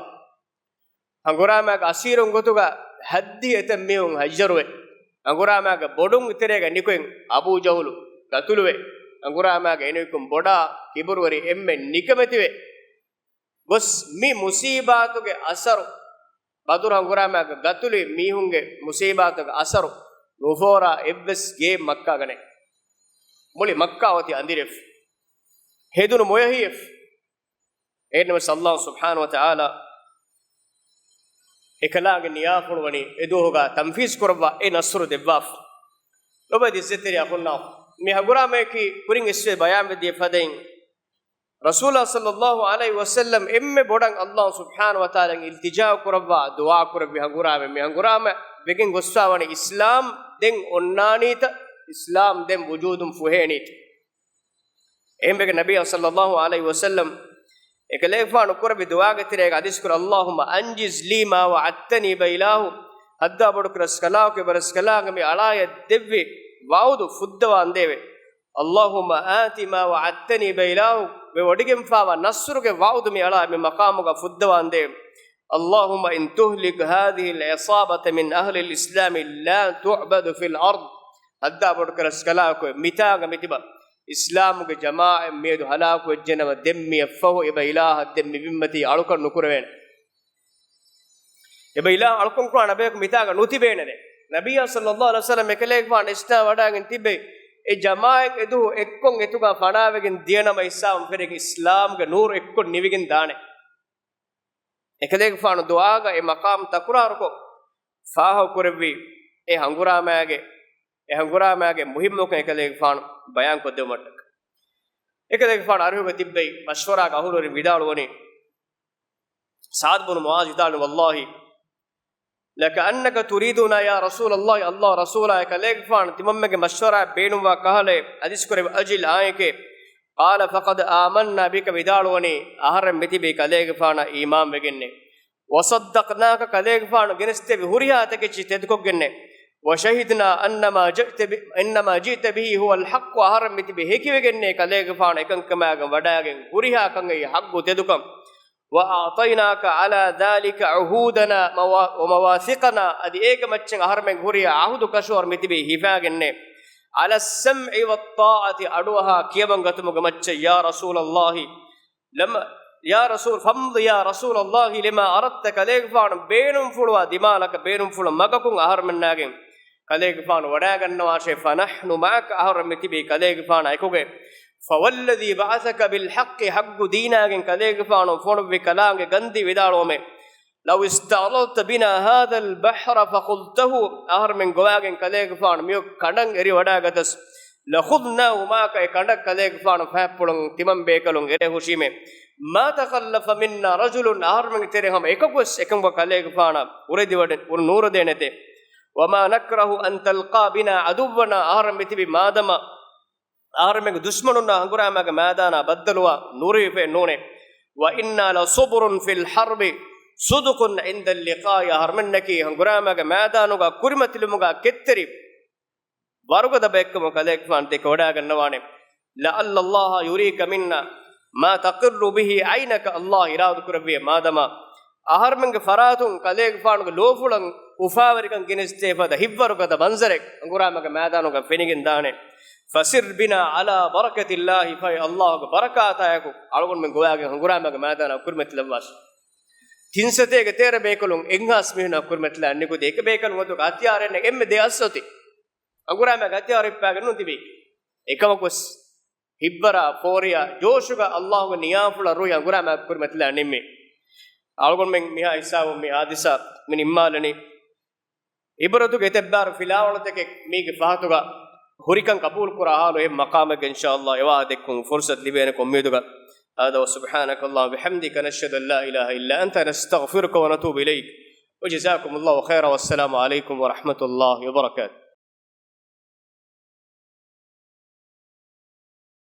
ހަނގުރާމައިގެ އަސީރުން ގޮތުގަ ހައްދި އެތައް މީހުން ހައްޔަރުވެ، ހަނގުރާމައިގެ ބޮޑުން ތެރޭގަ ނިކުތް އަބޫ ޖަހުލު ގަތުލުވެ، ހަނގުރާމައިގެ އެނިކުތް ބޮޑާ ކިބުރުވެރި އެންމެން ނިކަމެތިވެ ގޮސް، މި މުޞީބާތުގެ އަސަރު، ބަދުރު ހަނގުރާމައިގަ ގަތުލުވި މީހުންގެ މުޞީބާތުގެ އަސަރު ނުފޯރާ އެއްވެސް ގެއެއް މައްކާގަ ނެތް. މުޅި މައްކާ އޮތީ އަނދިރިވެފަ. ހެދުނު މޮޔަހިވެފަ. އެހެންނަމަވެސް ﷲ ސުބްޙާނަހޫ ވަތަޢާލާ އެކަލާނގެ ނިޔާފުޅު ވަނީ އެދުވަހުގަ ތަންފީޒު ކުރައްވާ އެ ނަޞްރު ދެއްވާފަ. ލޮބުވެތި އިއްޒަތްތެރި އަޚުންނާ، މި ހަނގުރާމަޔަކީ ކުރިން އިސްވެ ބަޔާންވެ ދިޔަ ފަދައިން، ރަސޫލާ ޞައްލައްލާހު ޢަލައިހި ވަސައްލަމް އެންމެ ބޮޑަށް ﷲ ސުބްޙާނަހޫ ވަތަޢާލާއަށް އިލްތިޖާ ކުރައްވާ ދުޢާ ކުރެއްވި ހަނގުރާމަ. މި ހަނގުރާމަ ވެގެން ގޮސްފައިވަނީ އިސްލާމް ދެން އޮންނާނީތަ؟ އިސްލާމް ދެން ވުޖޫދުން ފުހޭނީތަ؟ އެހެންވެގެން ނަބިއްޔާ ޞައްލައްލާހު ޢަލައިހި ވަސައްލަމް އެކަލޭގެފާނު ކުރެއްވި ދުޢާގެ ތެރޭގަ ޙަދީޘް ކުރި، "اللهم أنجز لي ما وعدتني" އެބައިލާހު، ހައްދާ ބޮޑުކުރެ ރަސްކަލާކޮ، އެބަ ރަސްކަލާނގެ މި އަޅާޔަށް ދެއްވި ވަޢުދު ފުއްދަވާނދޭވެ. "اللهم آت ما وعدتني" އެބައިލާހު، މި ވޮޑިގެންފައިވާ ނަޞްރުގެ ވަޢުދު މި އަޅާ މި މަޤާމުގަ ފުއްދަވާނދޭވެ. "اللهم إن تهلك هذه العصابة من أهل الإسلام لا تعبد في الأرض" ހައްދާ ބޮޑުކުރެ ރަސްކަލާކޮ، މިތާނގަ މިތިބަ އިސްލާމުގެ ޖަމާޢަތް މިއަދު ހަލާކުވެއްޖެނަމަ، ދެން މިއަށްފަހު އެބައިލާހަށް ދެން މި ބިންމަތީ އަޅުކަން ނުކުރެވޭނެ. އެބައިލާހަށް އަޅުކަން ކުރާނެ ބަޔަކު މިތާނގަ ނުތިބޭނެ. ނަބިއްޔާ ޞައްލައްލާހު ޢަލައިހި ވަސައްލަމް އެކަލޭގެފާނު އިސްނާ ވަޑައިގެން ތިއްބެވި. އެ ޖަމާޢަތް އެދުވަހު އެއްކޮށް އެތުގަ ފަނާވެގެން ދިޔަނަމަ އިސްލާމް ފެށިގެން އިސްލާމްގެ ނޫރު އެއްކޮށް ނިވިގެން ދާނެ. އެކަލޭގެފާނު ދުޢާގަ އެ މަޤާމް ތަކުރާރުކޮށް، ފާހަގަކުރެއްވި އެ ހަނގުރާމައިގެ، އެ ހަނގުރާމައިގެ މުހިއްމުކަން އެކަލޭގެފާނު ބަޔާންކޮށްދެއްވުމަށްޓަކައި. އެކަލޭގެފާނު އަރިހުގަ ތިއްބެވި މަޝްވަރާގެ އަހުލުވެރިން ވިދާޅުވަނީ، ސަޢްދު ބުނު މުޢާޛު ވިދާޅުވި، "والله لكأنك تريدنا يا رسول الله" ﷲ ރަސޫލާ، އެކަލޭގެފާނު ތިމަންމެގެ މަޝްވަރާއަށް ބޭނުންވާ ކަހަލައެއް. ޙަދީޘް ކުރެއްވި، "أجل" އާއެކޭ. "قال فقد آمنا بك" ވިދާޅުވަނީ، އަހަރެން މިތިބީ ކަލޭގެފާނަށް އީމާންވެގެންނޭ. "وصدقناك" ކަލޭގެފާނު ގެނެސްދެއްވި ހުރިހާ ތަކެއްޗި ތެދުކޮށްގެންނޭ. "وشهدنا أن ما جئت ب-، أن ما جئت به هو الحق" އަހަރެން މިތިބީ ހެކިވެގެންނޭ ކަލޭގެފާނު އެކަންކަމާގެން ވަޑައިގެން ހުރިހާ ކަން އެއީ ޙައްޤު ތެދުކަން. "وأعطيناك على ذلك عهودنا موا-، ومواثيقنا" އަދި އޭގެ މައްޗަށް އަހަރެމެން ހުރިހާ ޢަހުދު ކަށަވަރު މިތިބީ ހިފާގެންނޭ. على السمع والطاعة، އަޑުއަހާ ކިޔަމަން ގަތުމުގެ މައްޗަށް. يا رسول الله، لما، يا رسول، فامض يا رسول الله لما أردت، ކަލޭގެފާނު ބޭނުންފުޅުވާ ދިމާލަކަށް، ބޭނުންފުޅު މަގަކުން އަހަރުމެންނާގެން ކަލޭގެފާނު ވަޑާގަންނަވާށޭ. فنحن معك، އަހަރުމެން މިތިބީ ކަލޭގެފާނާ އެކުގައި. فوالذي بعثك بالحق، ޙައްޤު ދީނާގެން ކަލޭގެފާނު ފޮނުއްވި ކަލާނގެ ގަންދީ ވިދާޅުވުމޭ. لو استعللت بنا هذا البحر فخضته، އަހަރުމެން ގޮވާގެން ކަލޭގެފާނު މިއޮތް ކަނޑަށް އެރިވަޑާގަތަސް، لخضناه معك، އެ ކަނޑަށް ކަލޭގެފާނު ފަހަތްޕުޅުން ތިމަން ބޭކަލުން އެރޭ ހުށީމޭ. ما تخلف منا رجل، އަހަރުމެންގެ ތެރޭ ހަމަ އެކަކުވެސް އެކަމަކު ކަލޭގެފާނަށް އުރެދިވަޑެއް ނޫރެދޭނެތޭ. وما نكره أن تلقى بنا عدونا، އަހަރެން މިތިބި މާދަމާ އަހަރެމެންގެ ދުޝްމަނުންނާ ހަނގުރާމައިގެ މައިދާނާ ބައްދަލުވާ ނުރެވިފައެއް ނޫނޭ. وإنا لصبر في الحرب صدق عند اللقاء، އަހަރެމެންނަކީ ހަނގުރާމައިގެ މައިދާނުގަ ކުރިމަތިލުމުގަ ކެތްތެރި ވަރުގަދަ ބައެއްކަމަށް ކަލޭގެފާނު ދެކެވަޑާގަންނަވާނެ. لعل الله يريك منا ما تقر به عينك، ﷲ އިރާދަކުރެއްވިއޭ މާދަމާ އަހަރެމެންގެ ފަރާތުން ކަލޭގެފާނުގެ ލޯފުޅަށް އުފާވެރިކަން ގެނެސްދޭ ފަދަ ހިތްވަރުގަދަ މަންޒަރެއް ހަނގުރާމައިގެ މައިދާނުގަ ފެނިގެން ދާނެ. فسر بنا على بركة الله، ފަހެ ﷲގެ ބަރަކާތާއެކު އަޅުގަނޑުމެން ގޮވާގެން ހަނގުރާމައިގެ މައިދާނަށް ކުރިމަތިލައްވާށި. ތިން ސަތޭކަ ތޭރަ ބޭކަލުން އެއްހާސް މީހުންނާ ކުރިމަތިލާ ނިކުތީ އެކަ ބޭކަލުން އޮތުގަ ހަތިޔާރެއް ނެތް، އެންމެ ދެ އަސް އޮތީ. ހަނގުރާމައިގެ ހަތިޔާރު ހިއްޕާގެން ނުތިބީ. އެކަމަކުވެސް ހިތްވަރާ ފޯރިޔާ ޖޯޝުގަ ﷲގެ ނިޔާފުޅަށް ރުހި ހަނގުރާމައިގެ ކުރިމަތިލާ ނިންމީ. އަޅުގަނޑުމެން މިހާ ހިސާބުން މި ހާދިސާ މި ނިންމާލަނީ. އިބްރަތުގެ އެތައްބާރު ފިލާވަޅުތަކެއް މީގެ ފަހަތުގަ ހުރިކަން ޤަބޫލު ކުރާ ޙާލު އެހެން މަޤާމެއްގަ އިންޝާﷲ އެވާހަކަ ދެއްކުން ފުރުޞަތު ލިބޭނެ އުއްމީދުގަ. هذا وسبحانك اللهم وبحمدك، نشهد أن لا إله إلا أنت، نستغفرك ونتوب إليك. وجزاكم الله خيرا، والسلام عليكم ورحمة الله وبركاته.